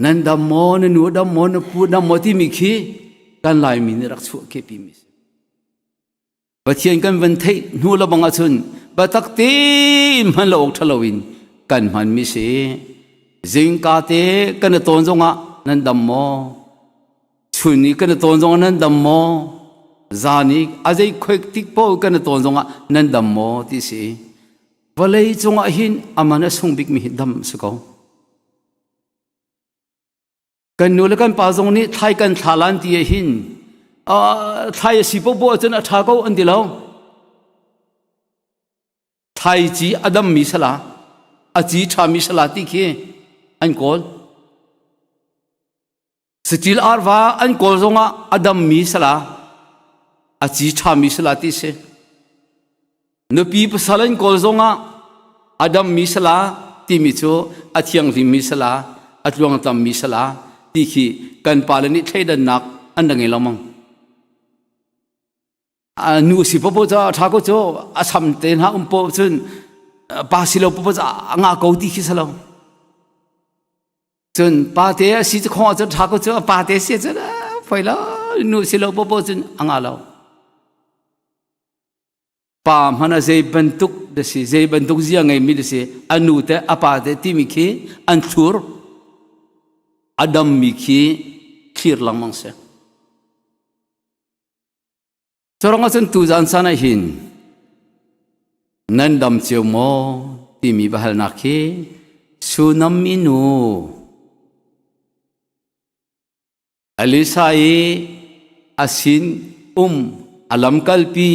Nan dam maw, na nu dam maw, na pu dam maw timi khi kan Laimi nih rak chuah kepimi si. Pathian kan van theih hnu le bang ahcun biatak tein hman lo awk ṭha loin kan hmanmi si. Zingka te kan i tawn zongah nan dam maw? Chun i kan i tawn zongah nan dam maw? Zan i a zei khoi tik paoh kan i tawn zongah nan dam maw ti si. Vawlei cungah hin aman a sung bikmi hi dam si ko. Kan nu le kan pa zong nih thlai kan thla lan ti ah hin thlai a si popo ahcun a ṭha ko an ti lo. Thlai ci a dammi sala, a ci ṭhami sala ti khi an kawl. Saṭil arva an kawl zongah a dammi sala, a ci ṭhami sala ti si. Nupi pasal an kawl zongah a dammi sala timi cu a thianghlimmi sala, a tluangtlammi sala ti khi kan pale nih thleidannak an ra ngei lengmang. A nu si popo cu a ṭha ko cu a sam te hna um po cun pa si lo popo cu a ngah ko ti khi si lo. Cun pate a si cu khong ah cun ṭha ko cu a pate si cun foi lo nu si lo popo cun a ngah lo. Pa hmanh ah zei bantuk da si zei bantuk zia ngeimi da si a nu te a pa te timi khi an thlur a dammi khi thlir lengmang si Curang ahcun tuzaan san ah hin nan dam cio maw timi biahalnak khi Sunam minu. Elisa i a sin um a lamkalpi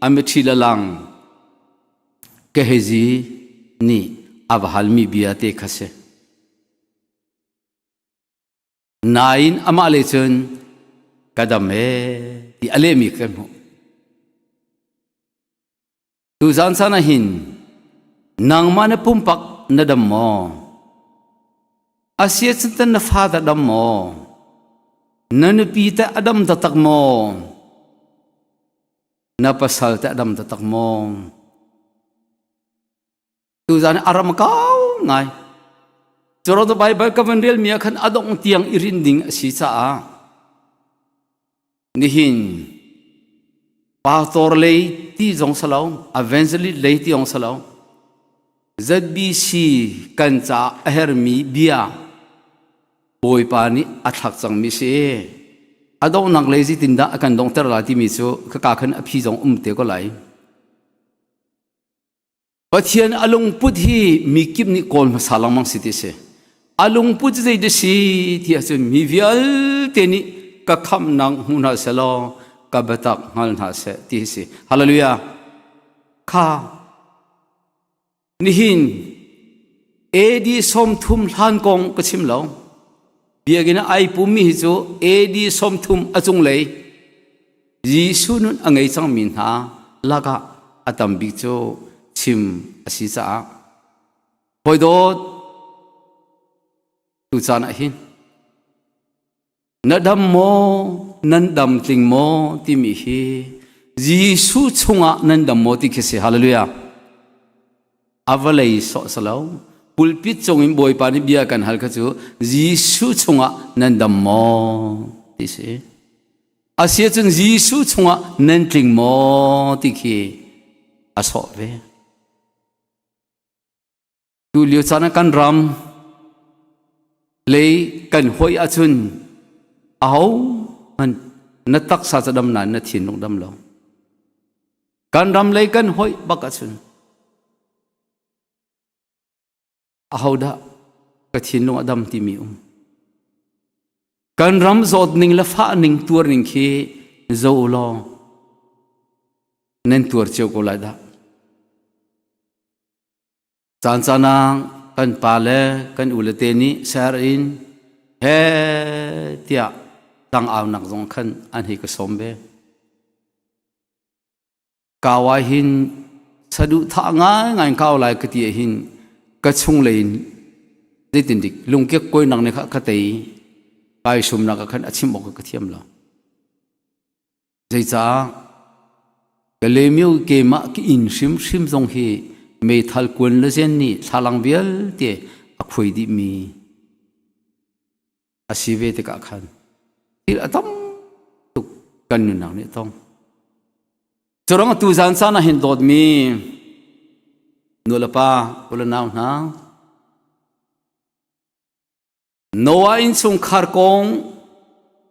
a mitthli lalang Gehazi nih a va halmi bia te kha si. Nain amah le cun ka dam ee ti a lehmi kan hmuh. Tuzaan caan ah hin nangmah na pumpak na dam maw? Asia cun na fa dah dam maw? Na nupi teh a dam taktak maw? Na pasal teh a dam taktak maw? Tuzaan a ram kau ngai. Curo the Bible ka van rel mi ah khan a dong tiang i rin ding a si caah Nihin pastor lei ti zong si lo, evangelist lei ti zong si lo. ZBC kan caah a hermi bia Bawipa nih a thlak cangmi si. A donghnak lei zeitindah a kan donghter lai timi cu khaka khan a phi zong um te ko lai. Pathian a lungput hi mi kip nih kawl hmasa lengmang si ti si. A lungput cu zei si ti ahcun mi vialte nih ka khamhnak hmu hna selaw ka biatak hngal hna seh ti hi si. Hallelujah. Kha nihin AD 30 hlan kong ka chim lo. Biakinn ah ai pummi hi cu AD 30 a cunglei Jesuh nun a ngei cangmi hna lakah a tam bik cu chim a si caah hawi dawt tu caan ah hin na dam maw nan dam tling maw timi hi Jesuh chungah nan dam maw ti khi si hallelujah a vawlei sawh si lo pulpit cung in Bawipa nih bia kan hal kha cu Jesuh chungah nan dam maw ti si Asiahcun Jesuh chungah nan tling maw ti khi a sawh ve. Tu lio caan ah kan ram lei kan hoi ahcun aho hmanh na taksa ca dam nain na thinlung dam lo. Kan ram lei kan hoi bak ahcun Ahodah ka thinlung a dam timi um. Kan ram zawt ning le fah ning tuar ning khi zo u law nan tuar cio ko lai dah. Caan caan ah kan pa le kan u le te nih ser in he tiah tang au nak zong khan an hei ka sawm ve. Kau ah hin saduhthah ngaingai kau lai ka ti ah hin ka chunglei in zeitindik lungkek koinak nih kha ka tei kai sumnak ah khan a chim awk ka thiam lo. Zeicah ka lemio keimah ka inn hrimhrim zong hi meithal kuan le zen nih thlalang vialte a khuai dihmi a si ve tikah khan thil a tam tuk kan nunnak nih a tong. Curang tu zan caan ah hin dawtmi nu le pa u le nau hna Noah innchungkhar kong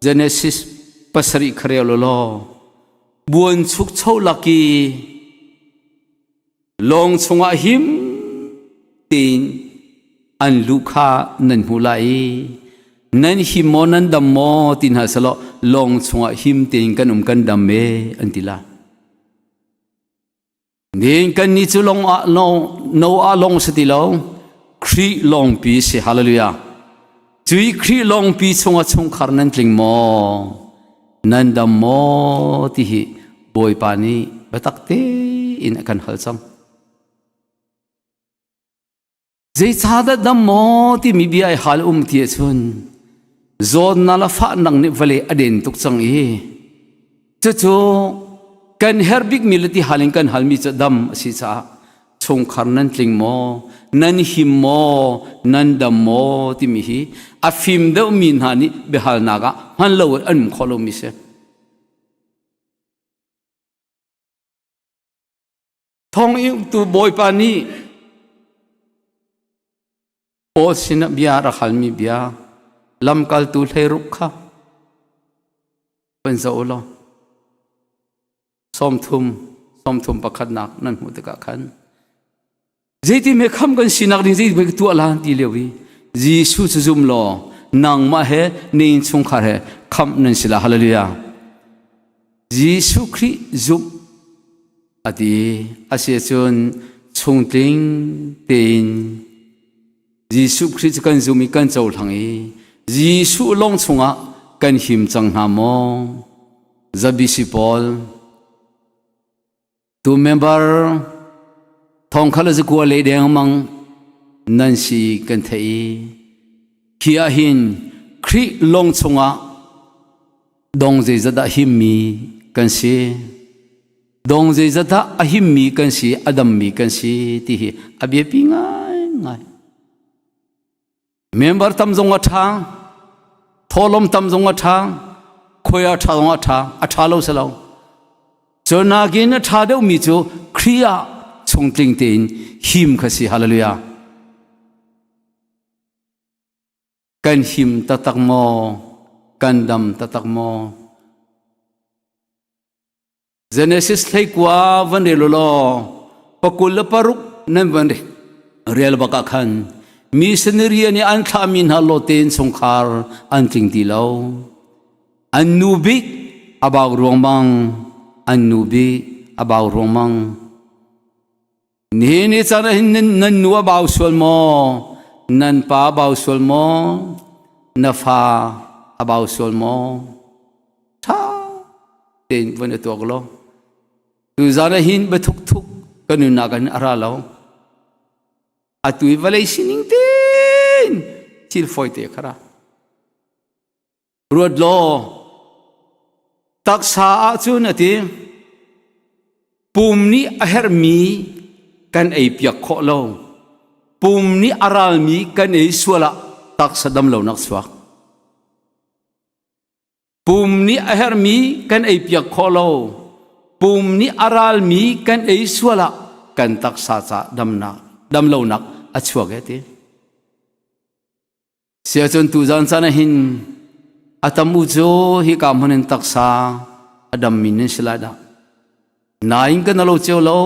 Genesis pasarih kharel law buan chukcho laki Lawng chungah him tein an luh kha nan hmu lai i nan him maw nan dam maw ti hna selaw lawng chungah him tein kan um kan dam e an ti lai. Nihin kan nih cu lawng ah no ah lawng si ti lo Khrih lawngpi si hallelujah. Cui Khrih lawngpi chungah chungkhar nan tling maw nan dam maw ti hi Bawipa nih biatak tein a kan hal cang. Zeicahdah dam maw timi bia ai hal um ti ahcun zawtnak le fahnak nih vawlei a den tuk cang i cucu kan herh bikmi le ti hal in kan halmi cu dam a si caah chungkhar nan tling maw nan him maw nan dam maw timi hi a fim deuhmi hna nih biahalnak ah hman lo in an um khawh lomi si. Thawngtu Bawipa nih Paul sinah bia rak halmi bia lamkaltu hleiruk kha van zoh u law 30 30 pakhatnak nan hmuh tikah khan zeiti me kham kan sinak ding zei tuah lan ti lio i Jesuh cu zum law. Nangmah he na innchungkhar he khamh nan si la. Hallelujah. Jesuh Khrih zumh a ti. A si ahcun chungtling tein Jesuh Khrih cu kan zum i kan cohlang i Jesuh lawng chungah kan him cang hna maw? Zabisi pawl tu member thong kha le zakua le deng mang nan si kan theih i hi ah hin Khrih lawng chungah dong zeizat dah himmi kan si dong zeizat dah a himmi kan si a dammi kan si ti hi a biapi ngaingai. Member tam zong a ṭha, thawhlawm tam zong a ṭha, khuai a ṭha zong a ṭha, a ṭha lo si lo. Cu nakin a ṭha deuhmi cu Khrih ah chungtling tein him kha si. Hallelujah. Kan him taktak maw? Kan dam taktak maw? Genesis 19 van rel law 26 nan van rel bak ah khan missionary nih an thlahmi hna lote in chungkhar an tling ti lo. An nu bik a bau ruangmang, an nu bik a bau ruangmang. Nihin ni caan ah hin nan nu a bau sual maw? Nan pa a bau sual maw? Na fa a bau sual maw? Ṭha tein van i tuak law. Tuzaan ah hin biathuk thuk kan nunnak ah hin a ra lo. Atu i vawlei sining tein thil fawi te kha ra. Ruat law, taksa ahcun a ti, pum nih a herhmi kan ei piak khawh lo. Pum nih a ralmi kan ei sual ah taksa dam lonak chuak. Pum nih a herhmi kan ei piak khawh lo. Pum nih a ralmi kan ei sual ah kan taksa ca damnak dam lonak a chuak e ti. Siacun tuzan caan ah hin a tam u cu hika hmun in taksa a dammi nan si lai dah. Nain kan alo cio lo,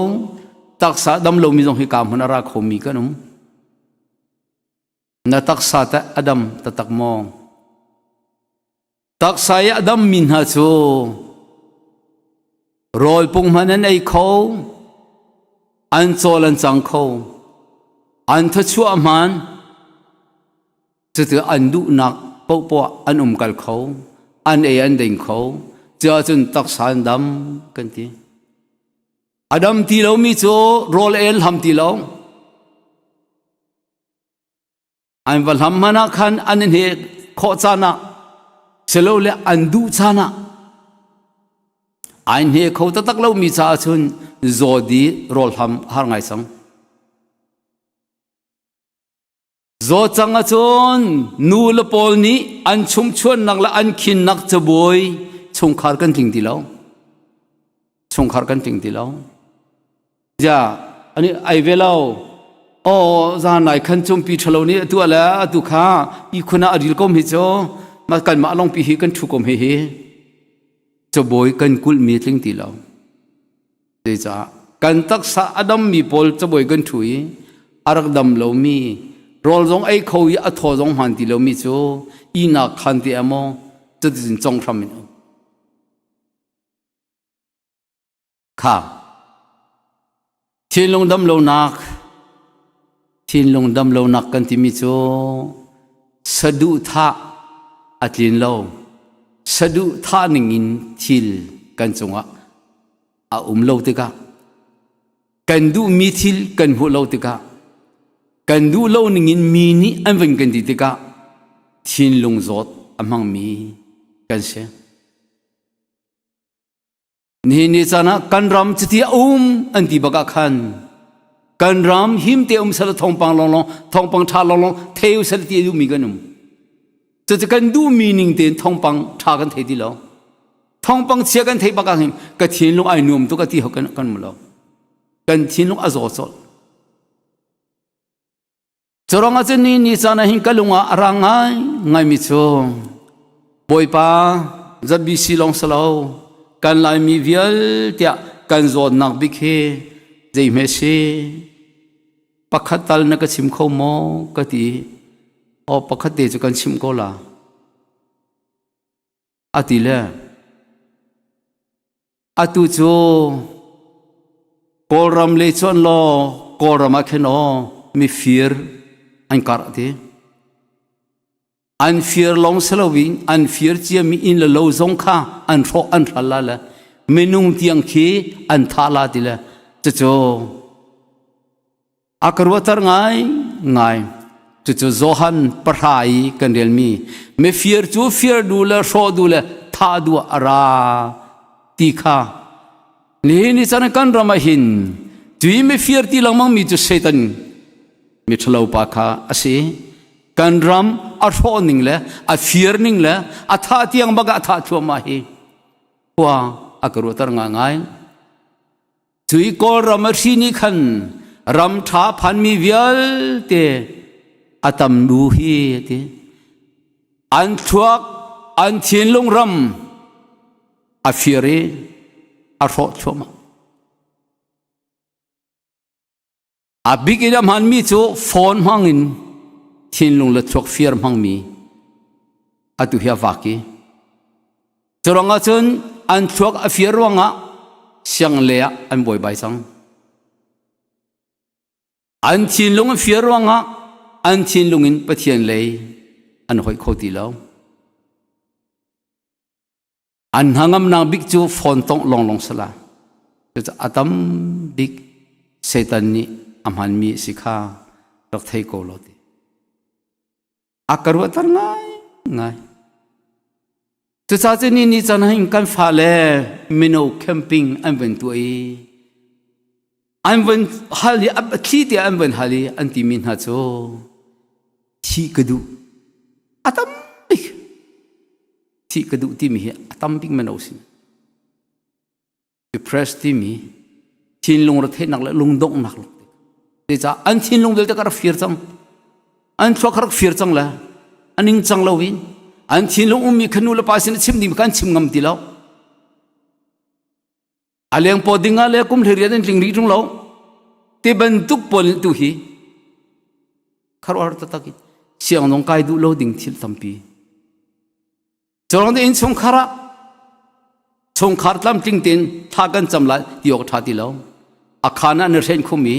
taksa dam lomi zong hika hmun a ra khomi kan um. Na taksa teh a dam taktak maw? Taksa i a dammi hna cu rawl punghman an ei kho, an cawl an cang kho, an thawchuah hmaan, cucu an duhnak paohpoah an umkal kho, an ei an ding kho, cuahcun taksa an dam kan ti. A dam ti lomi cu rawl ei an hlam ti lo. An va hlam hmanh ah khan an i hne khawh caan ah silole an duh caan ah ai hne kho taktak lomi caah cun zaw di rawl hlam a har ngai cang. Zaw cang ahcun nu le pawl nih an chumchuannak le an khinnak cabuai chungkhar kan tling ti lo. Chungkhar kan tling ti lo. Ja, ani ai ve lo. O zan lai khan chumpi thalo ni atu ala atu kha i khuna adil kom hi cho ma kan ma long pi hi kan thu kom hi hi chaboy kan kul mi tling ti lo te cha kan taksa adam mi pawl chaboy kan thu i arak dam lo mi rol zong ei kho i a thaw zong hman ti lo mi chu i na khan te amo chutin chong hram in Kha thinlung damlonak thinlung damlonak kan timi cu saduhthah a tlin lo. Saduhthah ningin thil kan cungah a um lo tikah kan duhmi thil kan hmuh lo tikah kan duh lo ningin mi nih an van kan ti tikah thinlung zawt a hmangmi kan si. Nihin ni caan ah kan ram cuti a um an ti bak ah khan kan ram him te um sal thawngpang longlong thawngpang tha longlong thei u sal ti a duhmi kan um. Cucu kan duhmi ning tein thawngpang tha kan thei ti lo. Thawngpang chia kan thei bak ah hin ka thinlung ai nuam tuk a ti kan kan mu lo. Kan thinlung a zaw colh. Curang ah cun ni ni caan ah hin ka lung ah a rang ngai ngaimi cu Bawipa ZBC lawng si lo kan Laimi vialte ah kan zawtnak bik hi zeihme si pakhat tal na ka chim kho maw ka ti. Aw pakhat te cu kan chimh ko la. A ti le atu cu Kawlram le chuan law Kawlram ah khin aw mifir an karh ti. An fir lawng si loin an fir ciami inn le lo zong kha an hrawh an hral la le minung tiang khi an thah la ti le cucu a ka ruahter ngai ngai. Cucu Johan pahra i kan relmi mifir cu fir du le hrawh du le thah du a ra ti kha nihin ni chan kan ram ah hin cui mifir ti lengmang mi cu Satan miṭhalo pa kha a si. Kan ram a hrawh ning le a fir ning le a thah tiang bak ah a thah thluahmah hi khua a ka ruahter ngaingai. Cui Kawlram a hri nih khan ram ṭha phanmi vialte a tam lu hi ti. An thluak an thinlung ram a fir i a hrawh thluahmah. A bik in a hmanmi cu phone hmang in thinlung le thluak fir hmangmi atu hi a vak i cu ruangah cun an thluak a fir ruangah siang le ah an buaibai cang. An thinlung a fir ruangah an thinlung in Pathian lei an hoih kho ti lo. An hnangamnak bik cu phone tongh lawnglawng sala. Cucaah a tam bik Satan nih a hmanmi a si kha rak thei ko law ti. A ka ruahter ngai ngai. Cucaah cu ni ni caan hin kan fale mino camping an van tuah i an van hal i a thli tiah an van hal i an timi hna cu thih ka duh a tam bik thih ka duh timi hi a tam bik mino sin depressed timi thinlung retheihnak le lungdonghnak Zeicah an thinlung vialte ka rak fir cang an thluak ka rak fir cang le a ning cang lo in an thinlung ummi kha nu le pa sin chim ding kan chim ngam ti lo a leng paw ding ah le kum hlei an tling rih ṭung lo ti bantuk pawl tu hi kharuahar taktak in siang zong kai duh lo ding thil tampi Curang te innchungkhar ah chungkhar tlamtling tein thla kan cam lai ti awk ṭha ti lo. A khaan ah na hren khum i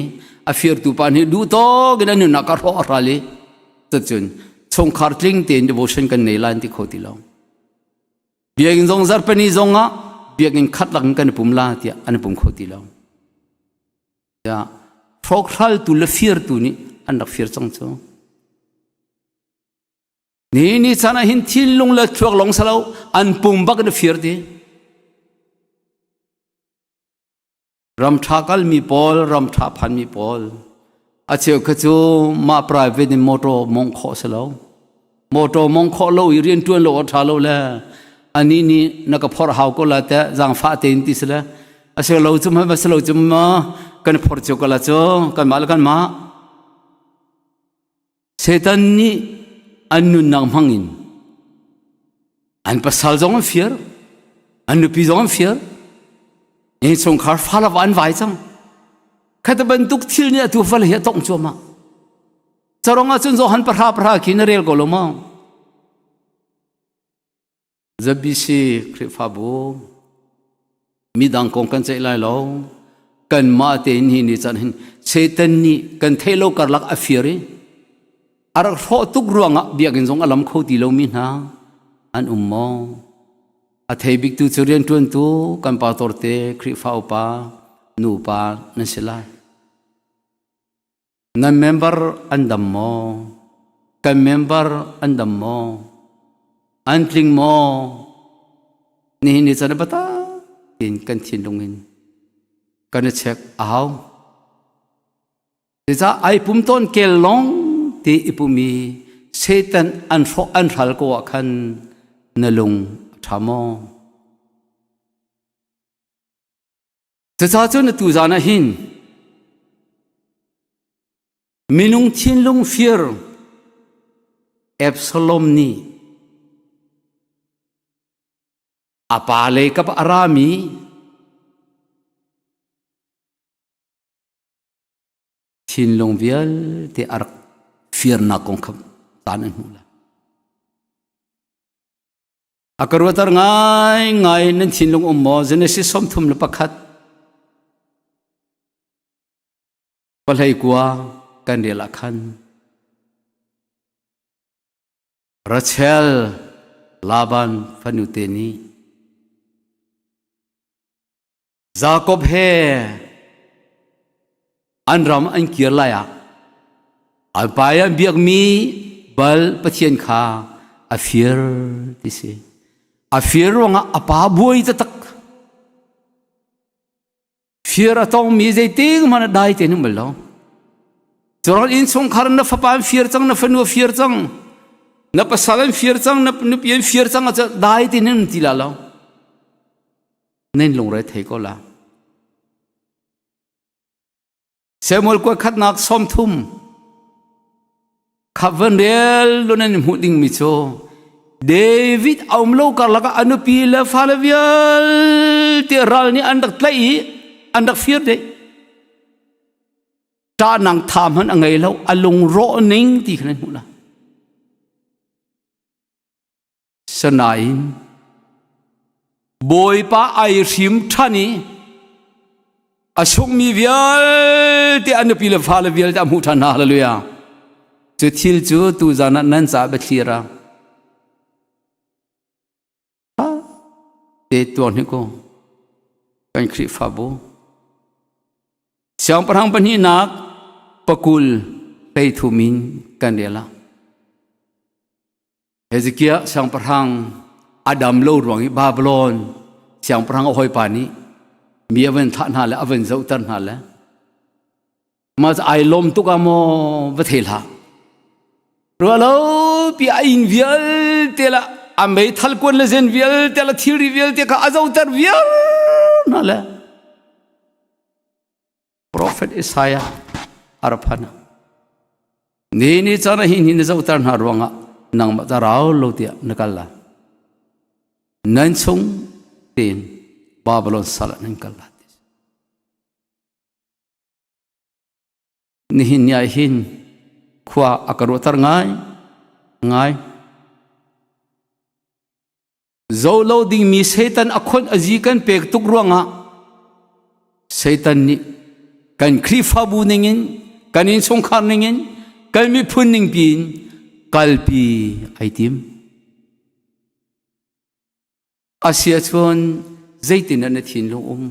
a firtu pa nih duh tawk in a nunnak a hrawh a hral i cucun chungkhar tling tein devotion kan nei lai ti kho ti lo. Biakinn zong zarhpini zong ah biakinn khat lak in kan i pum la tiah an i pum kho ti lo. Tiah hrawkhraltu le firtu nih an rak fir cang cu. Ni ni chan ah hin thinlung le thluak lawng salo an pum bak in fir ti. Ram tha kal mi pawl, ram tha phan mi pawl. A cheu kha cu mah private in motor mong khawh si lo. Motor mong khawh lo i rian tuan lo a tha lo le ani nih na ka phor hau ko la te zaangfah tein ti si le a si lo cu ma si lo cu ma kan phor cio ko la cu kan mah le kan mah Satan nih an nunnak hmangin an pasal zong an fir, an nupi zong an fir, innchungkhar falava an vai cang. Khata bantuk thil nih atu fal hi a tongh cuahmah. Carong ah cun Johan pahra pahra khi na rel ko lo maw? ZBC Khrihfabu midang kong kan ceih lai lo kanmah tein hi ni chan hin Satan nih kan theih lo karlak a fir i a rak hrawh tuk ruangah biakinn zong a lam kho ti lomi hna an um maw a thei biktu cu rianṭuantu kan pastor te Khrihfa upa nupa nan si lai Nan member an dam maw? Kan member an dam maw? An tling maw? Nihin ni caan bata tin kan thinlung in kan i check a hau. Cucaah ai pum tawn kel long ti i pum i Satan an hrawh an hral ko ah khan na lung a ṭha maw? Cucaah cun atu zan ah hin minung thinlung fir Absalom nih a pa lei kap a rami thinlung vialte a rak firnak kong kha. Caan an hmuh la. A ka ruater ngai ngai nan thinlung um maw Genesis 31 pahlei kua kan rel ah khan Rachel Laban fanu te nih Jakob he an ram an kir lai ah an pa i an biakmi bal Pathian kha a fir ti si. A fir ruangah a pa buai taktak. Fir a tongmi zeitik hmanh a dai te hnu bal lo. Curuang innchungkhar na fapa an fir cang, na fanu a fir cang, na pasal an fir cang, na nupi an fir cang ah dai te hnu ti la lo. Nan lungre thei ko la. Samuel kua khatnak 30 khap van rel lo nan hmuh dingmi cu David a um lo karlak ah a nupi le fale vialte ral nih an rak tlaih i an rak fir deh. Ṭahnak tha hmanh a ngei lo, a lungrawh ning ti khan an hmuh la. Sanain Bawipa ai hrim ṭhan i a sungmi vialte a nupi le fale vialte a hmuh ṭhan hna. Hallelujah. Cu thil cu tuzan ah nan caah biathlir ah te tuan hi ko kan Khrihfabu Siangpahrang pahnihnak pakul hlei thum in kan rel ah Hezekiah siangpahrang a dam lo ruang i Babylon siangpahrang a hawipa nih mi a van thah hna le a van zohter hna le mah cu ai lawm tuk ah maw va thei hlah ruah lo pi a inn vialte la a meithal kuan le zen vialte la thilri vialte kha a zohter viar hna le Prophet Isaiah a ra phan. Ni ni caan ah hi na zohter hna ruangah nangmah ta rau lo tiah na kal la. Nan chung tein Babylon sal ah nan kal la. Nihin ni ah hin khua a ka ruahter ngai ngai. Zo lo dingmi Satan a khon a zi kan pek tuk ruangah Satan nih kan Khrihfabu ningin kan innchungkhar ningin kan miphun ning piin kalpi ai tim. Asia cun zeitin na thinlung um?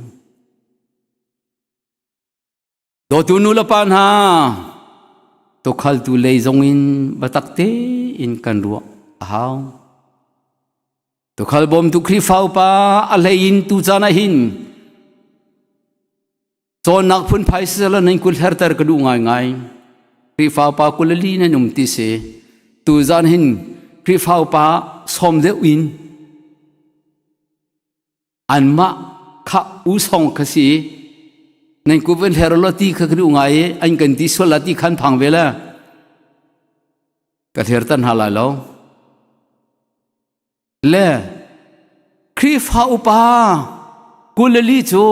Dawtu nu le pa hna, tukhaltu lei zong in biatak tein kan ruah a hau. Tukhal bawmtu Khrihfa upa a hlei in tu caan ah hin cawnnak phunphai siseh nan kul herter ka duh ngaingai. Khrihfa upa 24 nan um ti si. Tu zan hin Khrihfa upa sawm deuh in anmah kha usong kha si nan ku van her lo ti kha ka duh ngai i an kan ti sual la ti khan phang ve le ka ther tan ha lai lo le Khrihfa upa kulali cu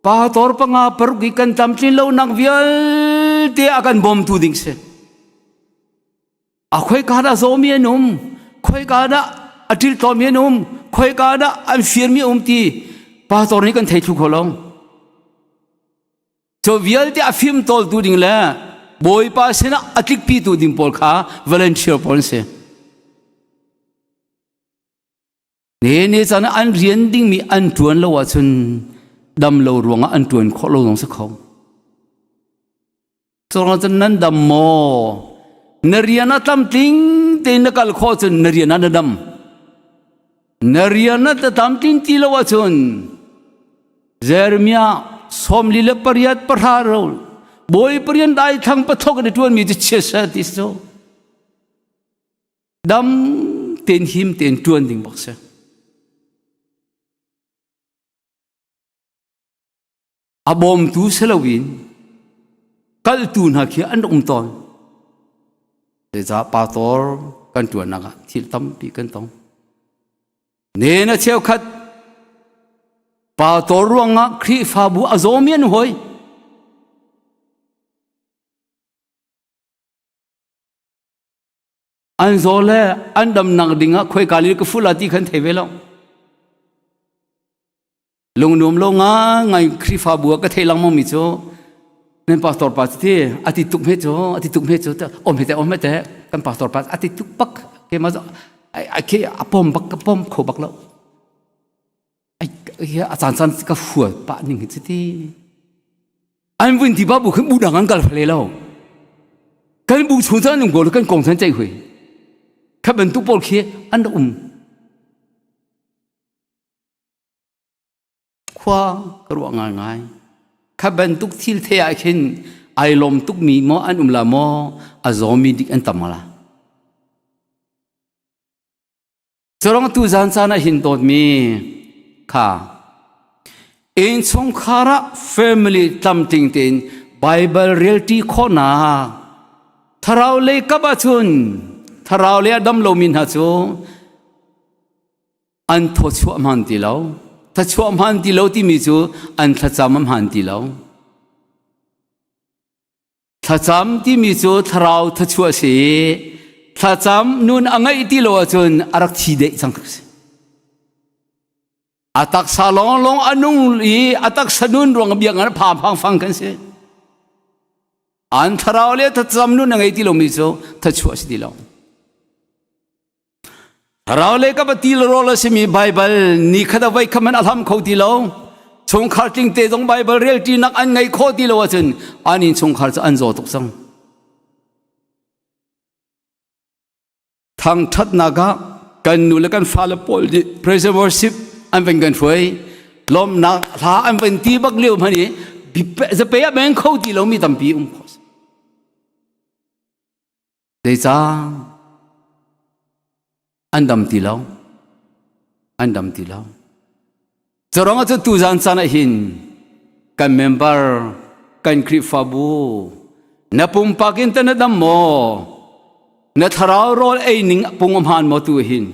pa tor panga paruk i kan tlamtlin lo nak vialte a kan bawmtu ding si A khoika dah zawmi an um, khoika dah a ṭiltlawmi an um, khoika dah an firmi a um ti pastor nih kan thei thlu kho lo. Cu vialte a fim tawltu ding le Bawipa sinah a tlikpitu ding pawl kha volunteer pawl an si. Ne ne caan an rian dingmi an ṭuan lo ahcun dam lo ruangah an ṭuan khawh lo zong si kho. Curuangah cun nan dam maw? Na rian a tlamtling tein na kal khawh cun na rian ah na dam. Na rian a tlamtling ti lo ahcun Jeremiah 48 pahra ro Bawi parian dai thlang pathok in a ṭuanmi cu chia seh ti si cu. Dam tein him tein ṭuan ding bak si. A bawmtu si loin kaltu hna khi an um tawn. Zeicah pastor kan ṭuannak ah thil tampi kan tong. Ne na cheukhat pastor ruangah Khrihfabu a zawmi an hoi. An zaw le an damnak ding ah khoika li ka fula ti khan thei ve lo. Lungnuam lo ngai Khrihfabu ah ka thei lengmang mi cu nan pastor pa cu ti ati tuk hme cu ati tuk hme cu om he te om he te kan pastor pa ati tuk bak ke ma ai ke a pom bak ka pom kho bak lo ai a caan caan ka fual pa ning hi ti an vun ti ba bu khin bu dang an kal fale lo kan bu chung caan nung gol kan kong chan chei hui kha bantuk pawl khi an um Khua ka ruah ngaingai. Kha bantuk thil the ah khin ai lawm tukmi maw an um la maw a zawmi dik an tam la. Curang tu zan caan ah hin dawtmi kha innchungkhar ah family tlamtling tein Bible realty khawhnak thlarau lei kap ahcun thlarau lei a dam lomi hna cu An thawchuah hmaan ti lo. Thachuah hmaan ti lo timi cu an thlacam a hmaan ti lo. Thlacam timi cu thlarau thachuah si i thlacam nun a ngeih ti lo ahcun a rak thi deih cang si. A taksa lawnglawng a nung i a taksa nun ruang biak ngan phang phang fang kan si. An thlarau le thlacam nun a ngei ti lomi cu thachuah si ti lo. Thlarau le ka ti le rawl a simi Baibal ni khat a voi khat man a hlam kho ti lo. Chungkhar tling te zong Baibal rel ṭinak an ngei khawh ti lo ahcun an innchungkhar cu an zaw tuk cang. Thangṭhatnak ah kan nu le kan fale pawl nih praise and worship an van kan hruai. Lawmhnak hla an van ti bak lio hmanh i zape ah meng kho ti lomi tampi um khawh. Zeicah? An dam ti lo. An dam ti lo. Curuang ah cun tuzan caan ah hin kan member, kan Khrihfabu, na pumpak in ta na dam maw? Na thlarau rawl ei ning pung a hmaan maw tu hin?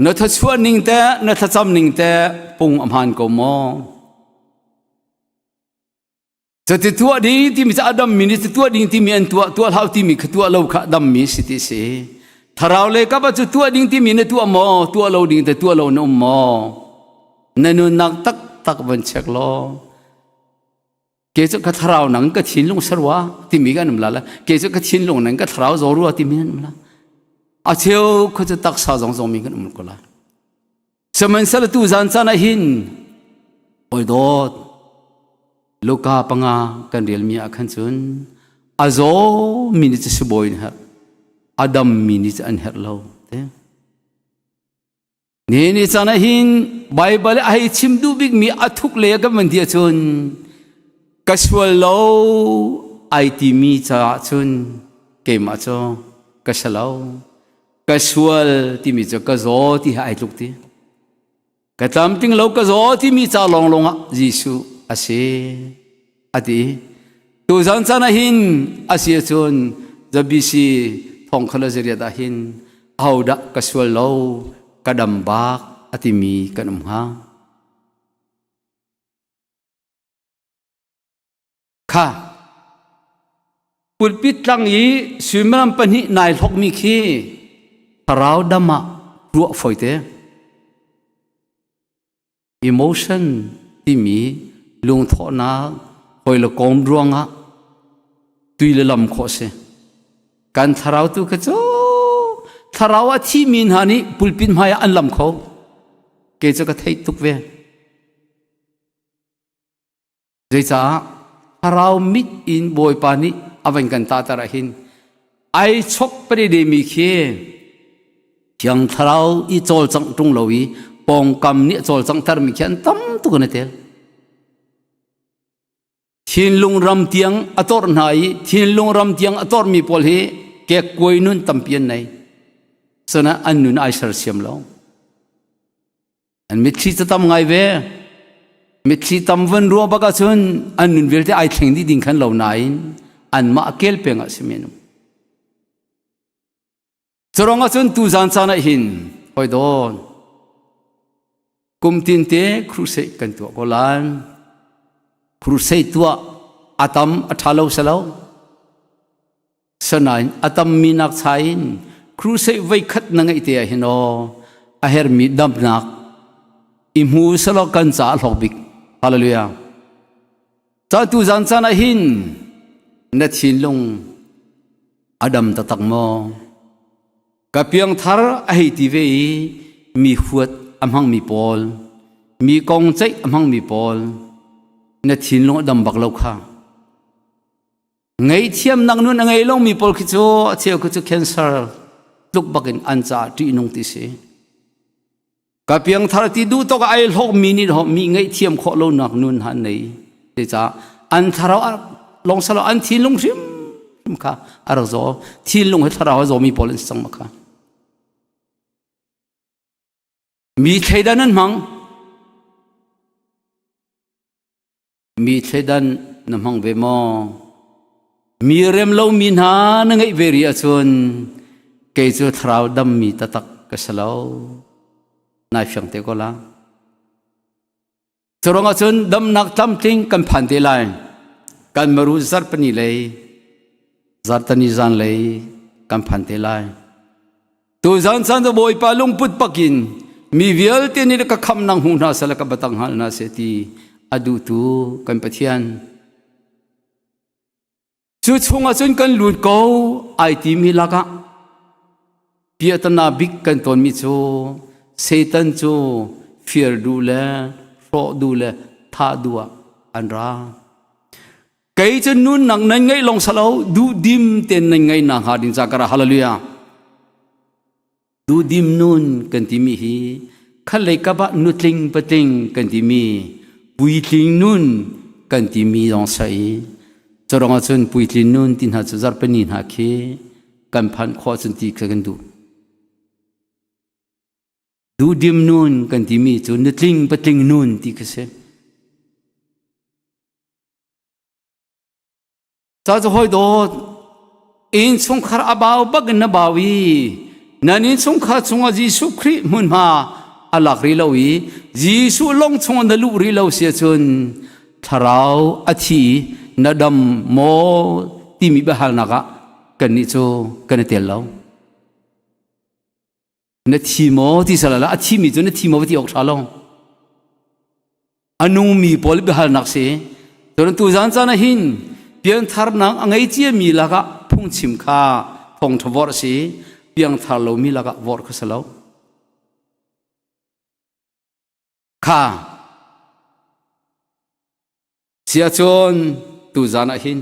Na thachuah ning te, na thlacam ning te pung a hmaan ko maw? Cuti tuah ding timi cu a dammi nih tuah ding timi an tuah, tuah hlah timi kha tuah lo kha dammi si ti si. Thlarau le kap ah cu tuah ding timi na tuah maw, tuah lo ding te tuah lo na um maw? Na nunnak taktak van check law. Ke cu ka thlarau nang ka thinlung sarua timi kan um la la. Ke cu ka thinlung nang ka thlarau zaw rua timi an um la. A cheu kha cu taksa zong zong mi kan um ko la. Sihmanhsehlaw tu zan caan ah hin hawi dawt Luka panga kan relmi ah khan cun a zaw mi nih cu sibawi an herh a dam mi nih cu an herh lo te ni ni caan ah hin Baibal a hei chim duh bikmi a thuk le kan van ti ahcun ka sual lo ai timi caah cun keimah cu ka si lo Ka sual timi cu ka zaw ti he ai tluk ti. Ka tlamtling lo ka zaw timi ca lawnglawng ah Jesuh a si a ti. Tuzan caan ah hin a si ahcun ZBC thong khala zariat ah hin ahodah ka sual lo ka dam bak a timi kan um hnga. Kha pulpit tlang i suimilam pahnih nai hlokmi khi thlarau dam ah ruah foite. Emotion timi lungthawhnak hawi le kawm ruangah tui le lam khawh si. Kan thlarau tu kha cu thlarau a thimi hna nih pulpit hmai ah an lam kho. Kei cu ka theih tuk ve. Zeicah thlarau mit in Bawipa nih a van kan tahter ah hin ai chok mi khi thiang thlarau i cawlcangh ṭung lo i pawngkam nih a cawlcanghter mi khi an tam tuk an i tel. Thinlung ram tiang a torh hna i thinlung ram tiang a torhmi pawl hi kekkuai nun tampi an nei. Sana an nun ai sersiam lo. An mitthli cu tam ngai ve. Mitthli tam van ruah bak ahcun an nun vialte ai thleng dih ding khan lo nain anmah kel peng ah si men. Curang ahcun tuzan caan ah hin hoi dawn kum tin te crusade kan tuah ko lai. Crusade tuah a tam a ṭha lo si lo. Sanain a tammi nak chain crusade voi khat na ngeih te ah hin aw a hermi damnak i hmu selaw kan ca a hlawk bik. Hallelujah. Ca tu zan caan ah hin na thinlung a dam taktak maw? Ka piangthar a hei ti ve i mi huat a hmangmi pawl, mi kong ceih a hmangmi pawl na thinlung a dam bak lo kha. Ngaihthiamnak nun a ngei lomi pawl khi cu a cheu khi cu cancer tluk bakin an caah ṭihnung ti si. Ka piangthar ti duh tawk ai hlawkmi nih mi ngaihthiam khawh lonak nun han nei. Cucaah an thlarau lawng salo an thinlung hrim kha a rak zaw. Thinlung he thlarau a zawmi pawl an si cang ma kha. Mi thleidan an hmang. Mi thleidan na hmang ve maw? Mi rem lomi hna na ngeih ve rih ahcun kei cu thlarau dammi taktak ka si lo. Nai fiang te ko la. Curuang ahcun damnak tlamtling kan phan te lai. Kan maru zarpani lei, zartani zan lei kan phan te lai. Tuzan caan cu Bawipa lungput pakin mi vialte nih ka khamnak hmu hna seh le ka batang hngal hna seh ti a duhtu kan Pathian. Cu chungah cun kan lut ko ai timi lakah piahtana bik kan tawnmi cu Satan cu fir duh le hrawh duh le thah duh ah an ra. Kei cu nunnak nan ngeih lawng salo duhdim ten nan ngeih nak hnga ding ca ka ra hallelujah. Duhdim nun kan timi hi khalei kap ah nutling patling kan timi puitling nun kan timi zong sai corong ahcun puitling nun ti hna cu zarhpini hna khi kan phanh khawh cun ti kha kan duh. Duhdim nun kan timi cu nutling patling nun ti kha si. Ca cu hawi dawt innchungkhar a bau bak in na bau i nan innchungkhar chungah Jesuh Khrih hmunhma a lak rih lo i Jesuh lawng chungah na luh rih lo si ahcun thlarau a thi i na dam maw timi biahalnak ah kannih cu kan i tel lo. Na thi maw ti sal a thimi cu na thi maw ti awk ṭha lo. A nungmi pawl biahalnak si. Cun tuzan caan ah hin piangtharnak a ngei ciami lakah phungchim kha thawngṭha vorh a si. Piangthar lomi lakah vorh kha si lo. Kha siahcun tuzan ah hin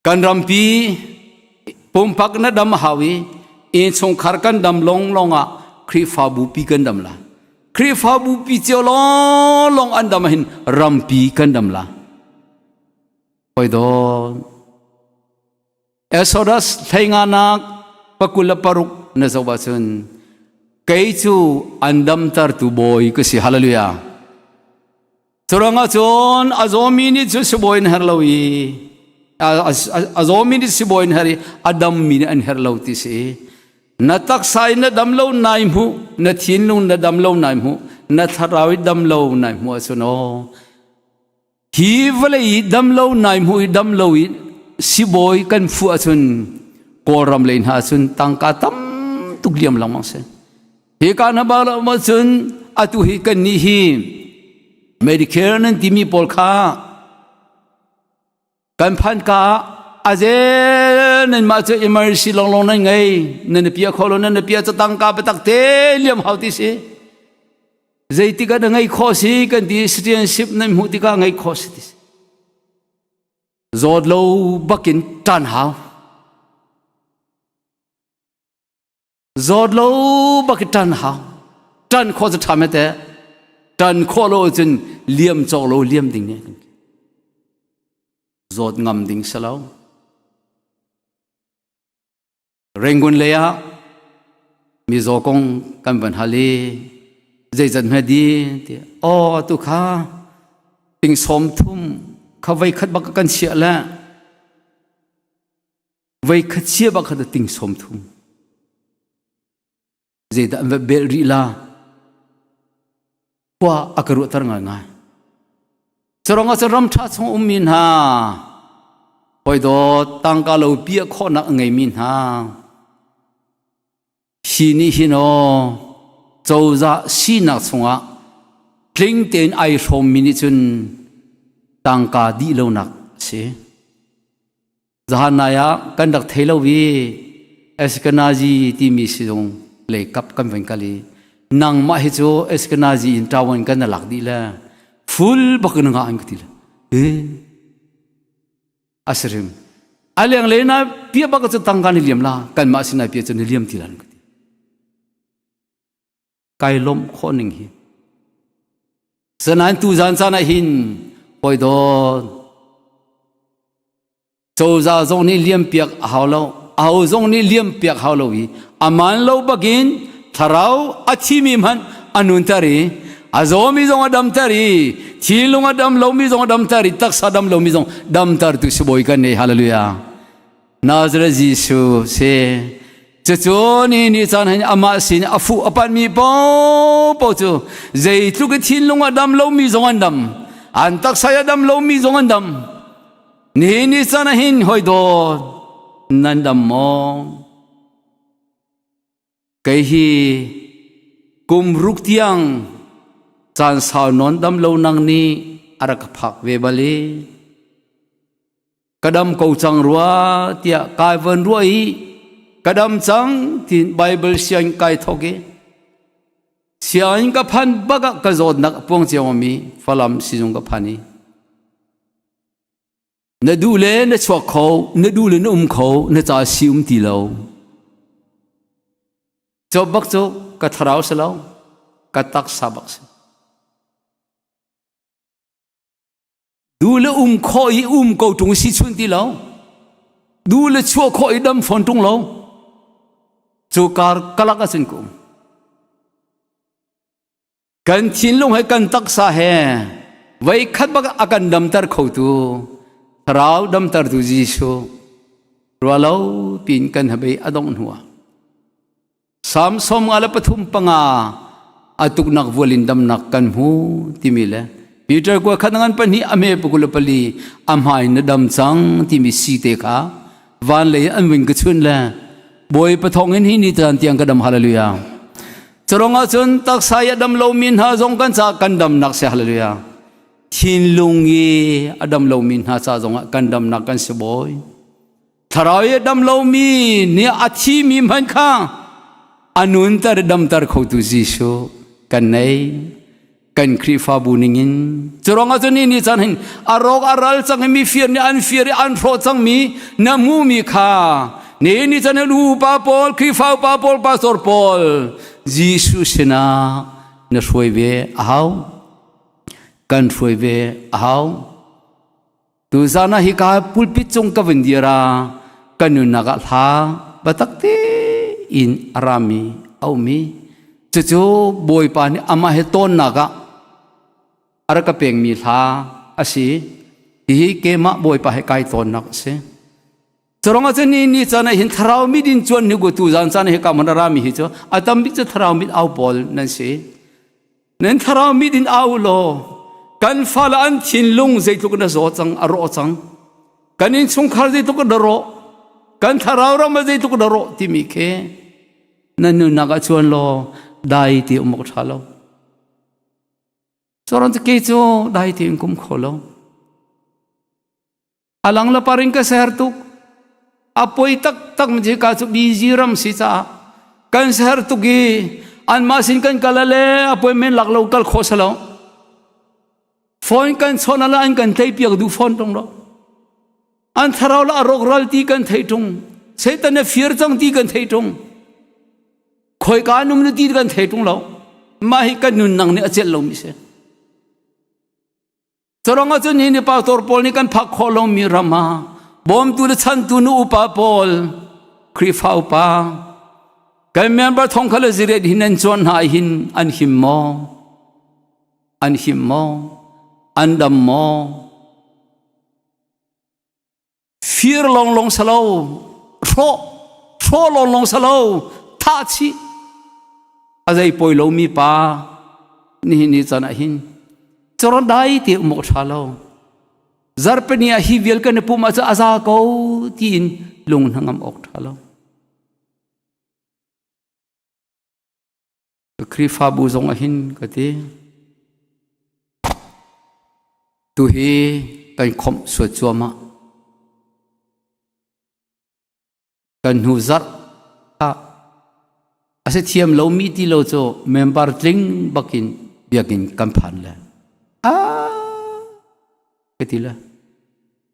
Kan rampi pumpak na dam a hau i innchungkhar kan dam longlong ah Khrihfabu pi kan dam la. Khrihfabu pi cio lawnglong an dam ahhin rampi kan dam la. Hoi dawn. Exodus hleinganak pakul le paruk na zoh ahcun kei cu an damtertu bawi ka si. Hallelujah. Curuangah cun a zawmi nih cun sibawi an herh lo i a zawmi nih sibawi an herh i a dammi nih an herh lo ti si. Na taksa in na dam lo nai hmuh, na thinlung na dam lo nai hmuh, na thlarau i dam lo nai hmuh ahcun aw hi vawlei i dam lo nai hmuh i dam lo i sibawi kan fuh ahcun Kawlram lei hna cun tangka tam tuk liam lengmang si. Hi ka hna bak lo cun atu hi kan nih hi Medicare nan timi pawl kha kan phan ka ah azel nan mah cu emergency longlong nan ngei nan pia kho lo nan pia cu tangka biatak te liam hau ti si zeitik ah na ngei khawh si kan ti citizenship nan hmuh tikah ngei khawh si ti si zawt lo bakin tan hau Zawt lo bak i ṭan hau. Ṭan khawh cu ṭha mete. Ṭan khawh lo cun liam cawk lo liam ding ne. Zawt ngam ding si lo. Rangoon lei ah mizaw kong kan van hal i zeizat hme di ti aw tu kha ting sawm thum kha voi khat bak kan chiah le Voi khat chia bak kha ting sawm thum. Zeidah an va bel rih la? Khua a ka ruahter ngaingai. Carong ah ram ṭha chung ummi hna. Hawi dawt tangka lo piah khawhnak a ngeimi hna hi nih hin aw cozah sinak chungah tling tein ai hrawmmi nih cun tangka dih lonak a si. Zahan nai ah kan rak thei lo i Ashkenazi timi sizung lei kap kan van kal i nangmah hi cu Ashkenazi in ṭawan kan na lak dih le full bak in nga an ka ti le eh a si rim a leng le na pia bak cu tangka ni liam la kanmah sinai pia cu ni liam ti lan ka ti kai lawmh khawh ning hi sanain tu zan caan ah hin hawi dawt cozah zong nih liam piak a hau lo aho zong nih liam piak hau lo i aman lo bakin thlarau a thimi hmanh a nunter i a zawmi zong a damter i thinlung a dam lomi zong a damter i taksa dam lomi zong damter tu sibawi kan nei hallelujah Nazareth Jesuh si cucu ni ni caan hin amah sin a fuh a panmi popo cu zeitluk i thinlung a dam lomi zong an dam an taksa a dam lomi zong an dam ni ni caan hin hoi dawt nan dam maw Kei hi kum ruk tiang caan sau nawn dam lo nang nih a rak ka phak ve bal i ka dam ko cang rua tiah kai von ruah i ka dam cang tiin Bible sianginn kai thawk i sianginn ka phan bak ah ka zawtnak a puang cio mi Falam sizung ka phan i Na duh le na chuak kho, na duh le na um kho, na ca si um ti lo. Cu bak cu ka thlarau si lo, ka taksa bak si. Duh le um khawh i um ko ṭung si chun ti lo. Duh le chuah khawh i dam fawn ṭung lo. Cu kar kalak ahcun ka um. Kan thinlung he kan taksa he voikhat bak a kan damter khotu thlarau damtertu Jesuh rualo pin kan habei a dongh hnuah Salm 53 a tuknak vual in damnak kan hmu timi le Peter kua khat ngan pahnih a me pakul pali a hmai na dam cang timi si te kha van lei an wing ka chun le Bawi pathong in hi ni tan tiang ka dam hallelujah Curong ahcun taksa i a dam lomi hna zong kan ca kan damnak si hallelujah. Thinlung i a dam lomi hna ca zongah kan damnak kan si bawi. Thlarau i a dam lomi nih a thimi hmanh kha a nunter damter khotu Jesuh kan nei. Kan Khrihfabu ningin curong ahcun ni ni caan hin a rawk a ral cang i mi fir nih an fir i an hrawh cangmi na hmuhmi kha ni ni caan hin upa pawl Khrihfa upa pawl pastor pawl Jesuh sinah na hruai ve a hau kan hruai ve a hau Tuzan ah hika pulpit cung ka vun dir ah ka nunnak ah hla biatak tein a rami a um i cucu Bawipa nih amah he tawnnak ah a rak ka pekmi hla a si. Hihi keimah Bawipa he kai tawnnak a si. Curang ah cun ni ni caan ah hin thlarau mit in cuan ni tu zan caan hi ka hmun a rami hi cu a tam bik cu thlarau mit au pawl nan si. Nan thlarau mit in au law kan fale an thinlung zeitluk in a zaw cang a rawh cang kan innchungkhar zeitluk in a rawh kan thlarau ram ah zeitluk in a rawh timi khi nan nunnak ah chuan law dai ti um awk ṭha lo Coron cu ke cu dai ti in kum kho lo Alang la paring ka ser tuk. A poi taktak mi ka cu busy ram si caah kan ser tuk i anmah sin kan kal le appointment lak lo kal khawh salo. Phone kan chon ala an kan tlei piak duh phone tung lo. An thlarau la a rawk ral ti kan thei tung. Satan a fir cang ti kan thei tung. Khoi ka num na ti kan thei tung lo. Mah hi kan nun nang nih a celh lo mi si. Curang ahcun hi ni pastor pawl nih kan phak khawh lomi ram ah bawmtu le chantu nu upa pawl Khrihfa upa kan member thong kha le ziriat hin an chuan hna hin an him maw an him maw an dam maw Fir lawnglawng si lo, hrawh, hrawh lawnglawng si lo, thah chih. A zei poi lomi pa nihin ni caan ah hin caron dai te um awk ṭha lo. Zarhpini ah hi vial kan i pum ahcun a za ko tiin lung hnangam awk ṭha lo. Khrihfabu zong ah hin ka ti. Tu hi kan khomh suat cuahmah. Kan hnu zarh ah a si thiam lomi ti lo cu member tling bakin biakinn kan phan le. Ah ka ti le.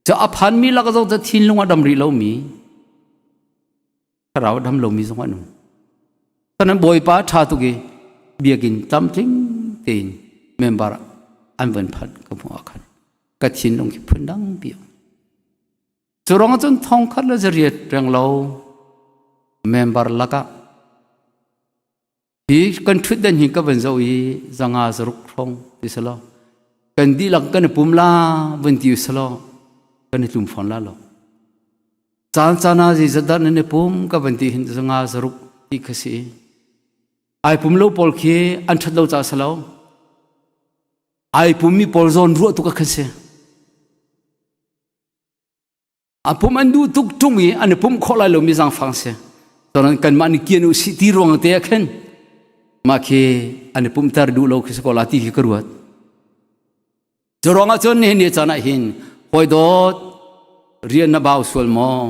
Cu a phanmi lak zong cu thinlung a dam rih lomi thlarau a dam lomi zong an um. Sanan Bawipa ṭha tuk i biakinn tlamtling tein member an van phanh ka hmuh ah khan ka thinlung khi phundang pi um. Cu ruangah cun thongkhat le zariat renglo member lakah hi kan ṭhutdan hi ka van zoh i zanga zaruk hrawng ti selaw kan dihlak kan i pum la vun ti selaw kan i tlum fawn la lo. Caan caan ah zeizat dah nan i pum ka van ti hin zanga zaruk ti kha si. Ai pum lo pawl khi an ṭhat lo caah si lo. Ai pummi pawl zawn ruah tuk a khan si. A pum an duh tuk ṭung i an i pumh khawh lai lomi zaangfang si. Cun kanmah nih kian u sih ti ruang te ah khin mah khi an i pumhter duh lo khi si ko la ti khi ka ruat. Cu ruangah cun nihin ni caan ah hin hawi dawt rian na bau sual maw?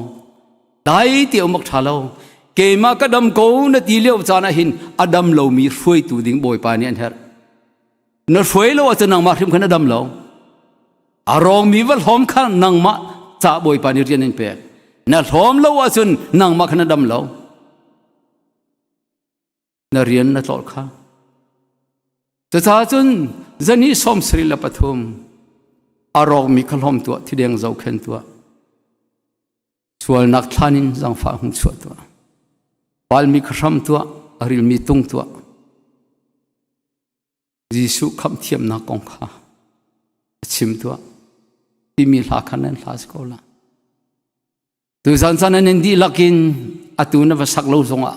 Dai ti um awk ṭha lo. Keimah ka dam ko na ti lio caan ah hin a dam lomi hruaitu ding Bawipa nih an herh. Na hruai lo ahcun nangmah hrim kha na dam lo. A rawngmi va hlawm kha nangmah ca Bawipa nih rian in pek. Na hlawm lo ahcun nangmah kha na dam lo. Na rian na tlolh kha. Cucaah cun zani 73 a rawkmi kha hlawm tuah, thideng zohkhen tuah. Sualnak thlan in zangfah hung chuah tuah. Palmi kha hram tuah, a rilmi tung tuah. Jesuh khamh thiamnak kong kha a chim tuah. Timi hla kha nan hla si ko la. Tuzan caan nan dihlak in atu na va sak lo zongah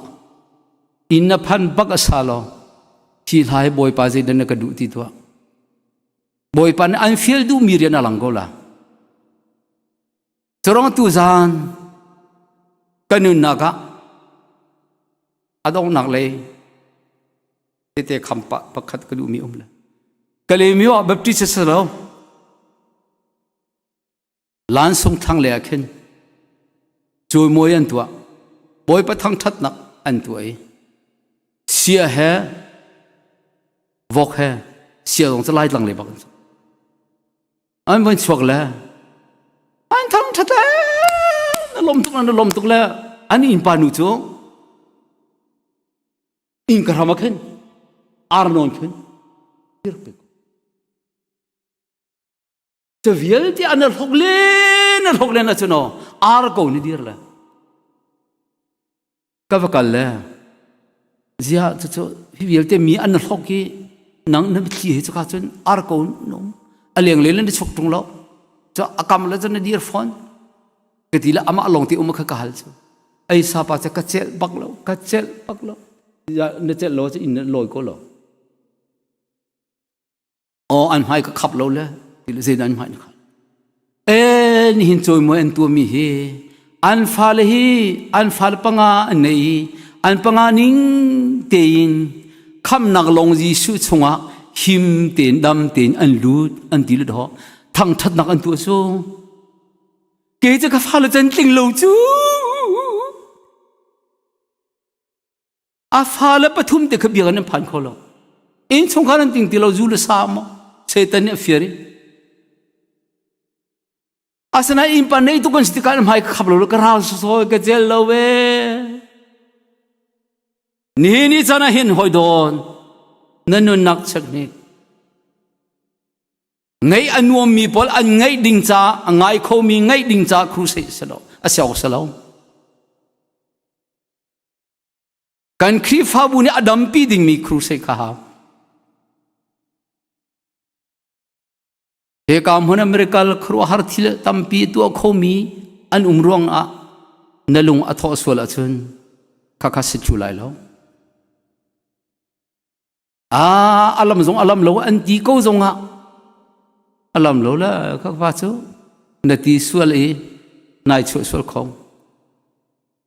inn na phan bak a sa lo. Hi hla hi Bawipa zeidah na ka duh ti tuah. Bawipa nih an fial duhmi rian a lang ko la. Curang tuzan ka nunnak ah a donghnak lei tete kham pah pakhat ka duhmi um le Kalaymyo ah Baptist si lo lansung thlang le ah khin cawimawi an tuah Bawipa thangṭhatnak an tuah i sia he vok he sia zong cu laitlang le bak an an van chuak le an thangṭhat le na lawm tuk na lawm tuk le an innpa nu cu inn ka hram ah khin ar nawn khin dir pe cu vialte an hlok len a hlok len ahcun aw ar ko ni dir le Ka va kal le ziah cucu hi vialte mi an hlok i nang na mitthli he cuka cun ar ko num a leng le na chuk tung lo cu a kam le cun na dir fawn ka ti le amah lawng te um kha ka hal cu ei sa pa cu ka celh bak lo ka celh bak lo na celh lo cu inn lawi ko lo Aw an hmai ka khap lo le ti le zeidah an hmai na khap. E nihin cawimawi an tuahmi hi an fale hi an fale panga an nei i an panga ning tein khamnak lawng Jesuh chungah him tein dam tein an lut an ti le dawh thangthatnak an tuah cu kei cu ka fale can tling lo cu A fale pathum te kha biakinn an phan kho lo. Innchungkhar an ting ti lo zu le sa maw Satan nih a fir i. Asinain innpa nei tuk an si tikah an hmai ka khap lo ka ral sosawi ka cel lo ve. Nihin ni caan ah hin hawi dawn na nunnak check hnik. Ngeih a nuammi pawl an ngeih ding caah a ngai khomi ngeih ding caah crusade si lo a si awk si lo. Kan Khrihfabu nih a dampi dingmi crusade kha hau. Hika hmun America khuaruahhar thil tampi tuah khomi an um ruangah na lung a thawh sual ahcun khakha si thlu lai lo. Ah, alam zong alam lo an ti ko zongah alam lo le khakfa cu. Na ti sual i nai chuah sual kho.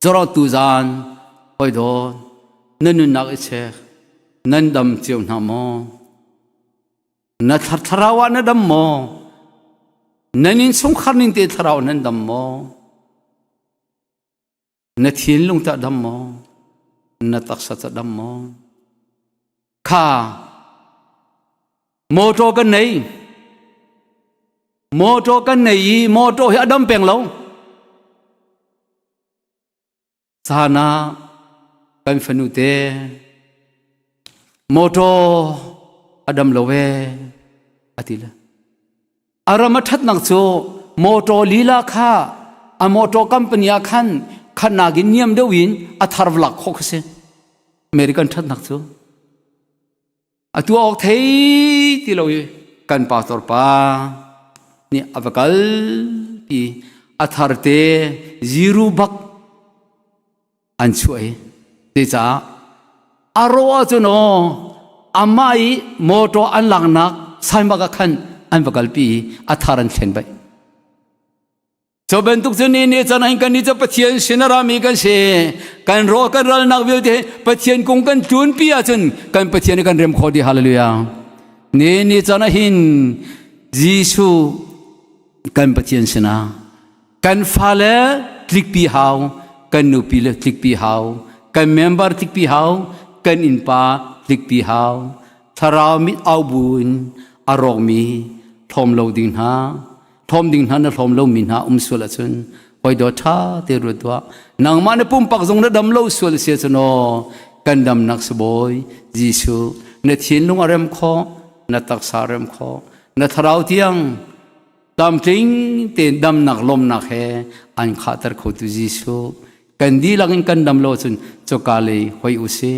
Zoro tu zan hoi dawn na nunnak i chek nan dam cio hna maw? Na thlarau ah na dam maw? Nan innchungkhar ning te thlarau nan dam maw? Na thinlung tah dam maw? Na taksa tah dam maw? Kha motor kan nei. Motor kan nei i motor hi a dam peng lo. Sana kan fanu te motor a dam lo ve ati le. A ram a ṭhatnak cu motor lila kha a motor company ah khan khatnak in niam deuh in a thar lak khawh kha si. American ṭhatnak cu. Atu awk thei ti lo i kan pastor pa nih a va kal pi a thar te zero bak an chuah i zeicah a rawh ahcun aw amah i motor an laknak saimak ah khan an va kalpi i a thar an thlen baih cu bantuk cu ni ni can kan ni cu Pathian sin a rami kan si kan rawh kan ralnak vialte Pathian kung kan tlunpi ahcun kan Pathian kan rem kho di hallelujah ni ni can hin Jesuh kan Pathian sinah Kan fale tlikpi hau, kan nupi le tlikpi hau, kan member tlikpi hau, kan innpa tlikpi hau. Thlarau mit au bu in a rawkmi hlawm lo ding hna, hlawm ding hna na hlawm lomi hna um sual ahcun hoi daw ṭha te ruat tuah. Nangmah na pumpak zong na dam lo sual si ahcun aw kan damnak sibawi Jesuh na thinlung a rem khawh, na taksa a rem khawh, na thlarau tiang tlamtling tein damnak lawmnak he an khahter khotu Jesuh kan dihlak in kan dam lo cun coka lei hoi u si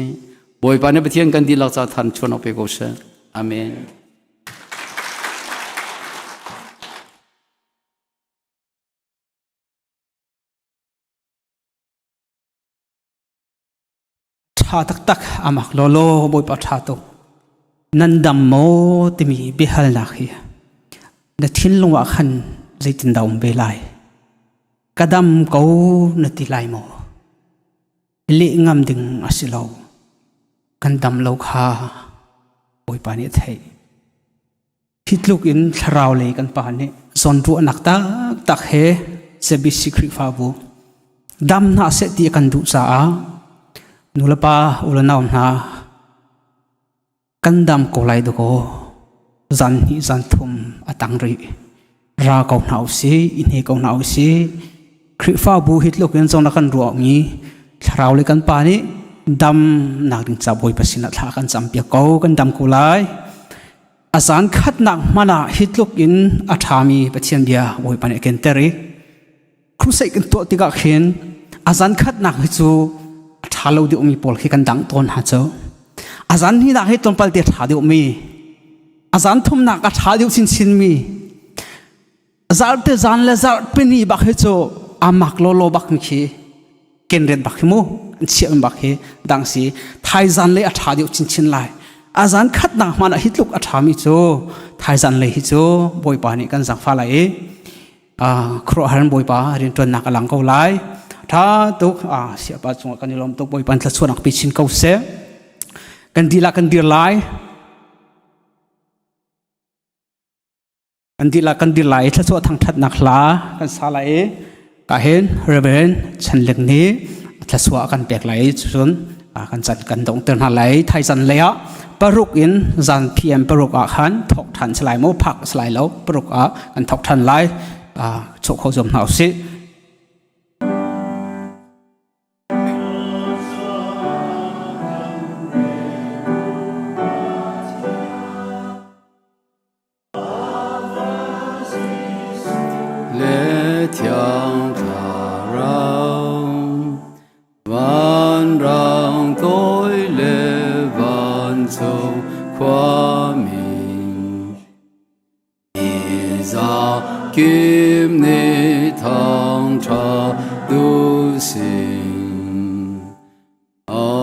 Bawipa nih Pathian kan dihlak ca than chuan pe ko seh amen. Ṭha taktak amak lawlaw Bawipa ṭha tuk. Nan dam maw timi biahalnak hi na thinlung ah khan zeitindah um ve lai? Ka dam ko na ti lai maw? Leh ngam ding a si lo. Kan dam lo kha Bawipa nih a theih. Hi tluk in thlarau lei kan pa nih zawnruahnak taktak he ZBC Khrihfabu dam hna seh ti a kan duh caah nulepa ulenau hna kan dam ko lai dakaw zan hnih zan thum a tang rih ra ko hna usih i hne ko hna usih Khrihfabu hi tluk in zong na kan ruahmi thlarau le kan pa nih dam nak ding ca Bawipa sinah thla kan cam piak ko kan dam ko lai A zan khatnak hmanh ah hi tluk in a ṭhami Pathian bia Bawipa nih a kenter i crusade kan tuah tikah khin a zan khatnak hi cu a ṭha lo deuhmi pawl khi kan dang tawn hna cu. A zan hnihnak hi tlawmpal te a ṭha deuhmi, a zan thumnak a ṭha deuh chinchinmi, Zarte zan le zarhpini bak hi cu amak lawlaw bak khi kenret bak hi mu an chiah bak hi dang si thaizan lei a ṭha deuh chinchin lai a zan khatnak hmanh ah hi tluk a ṭhami cu thaizan lei hi cu Bawipa nih kan zangfa lai i khuaruahhar Bawipa rianṭuannak a lang ko lai ṭha tuk siapa cungah kan i lawm tuk Bawipa thluachuahnak pe chin ko seh kan dihlak kan dir lai Kan dihlak kan dir lai i thluachuah thangṭhatnak hla kan sa lai i ka hin Reverend Chan Lek nih thluachuah kan pek lai i cun kan can kan donghter hna lai thaizan lei ah paruk in zan PM paruk ah khan thawk ṭhan si lai maw phak si lai lo paruk ah kan thawk ṭhan lai chawh kho zuam hna usih. Le thiang thlarau vanrang toi le vancung khuami za kim ni thangṭha tu sin. Amen.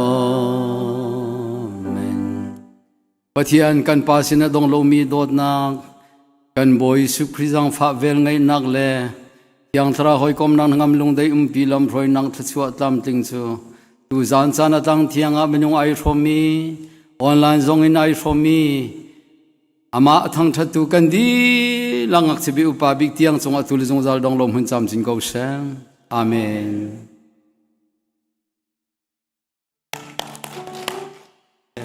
Pathian kan Pa sin a dong lomi dawtnak. Kan Bawi Jesuh Khrih zaangfah vel ngeihnak le Thiang Thlarau hawikomnak ngam lungdei umpi lamhruainak thluachuah tlamtling cu tu zan caan a tang thiang ah minung ai hrawmmi online zong in ai hrawmmi amah a thangṭhattu kan dihlak ngakchia upa bik tiang cungah tu le zungzal dong lo hmun camcin ko seh. Amen.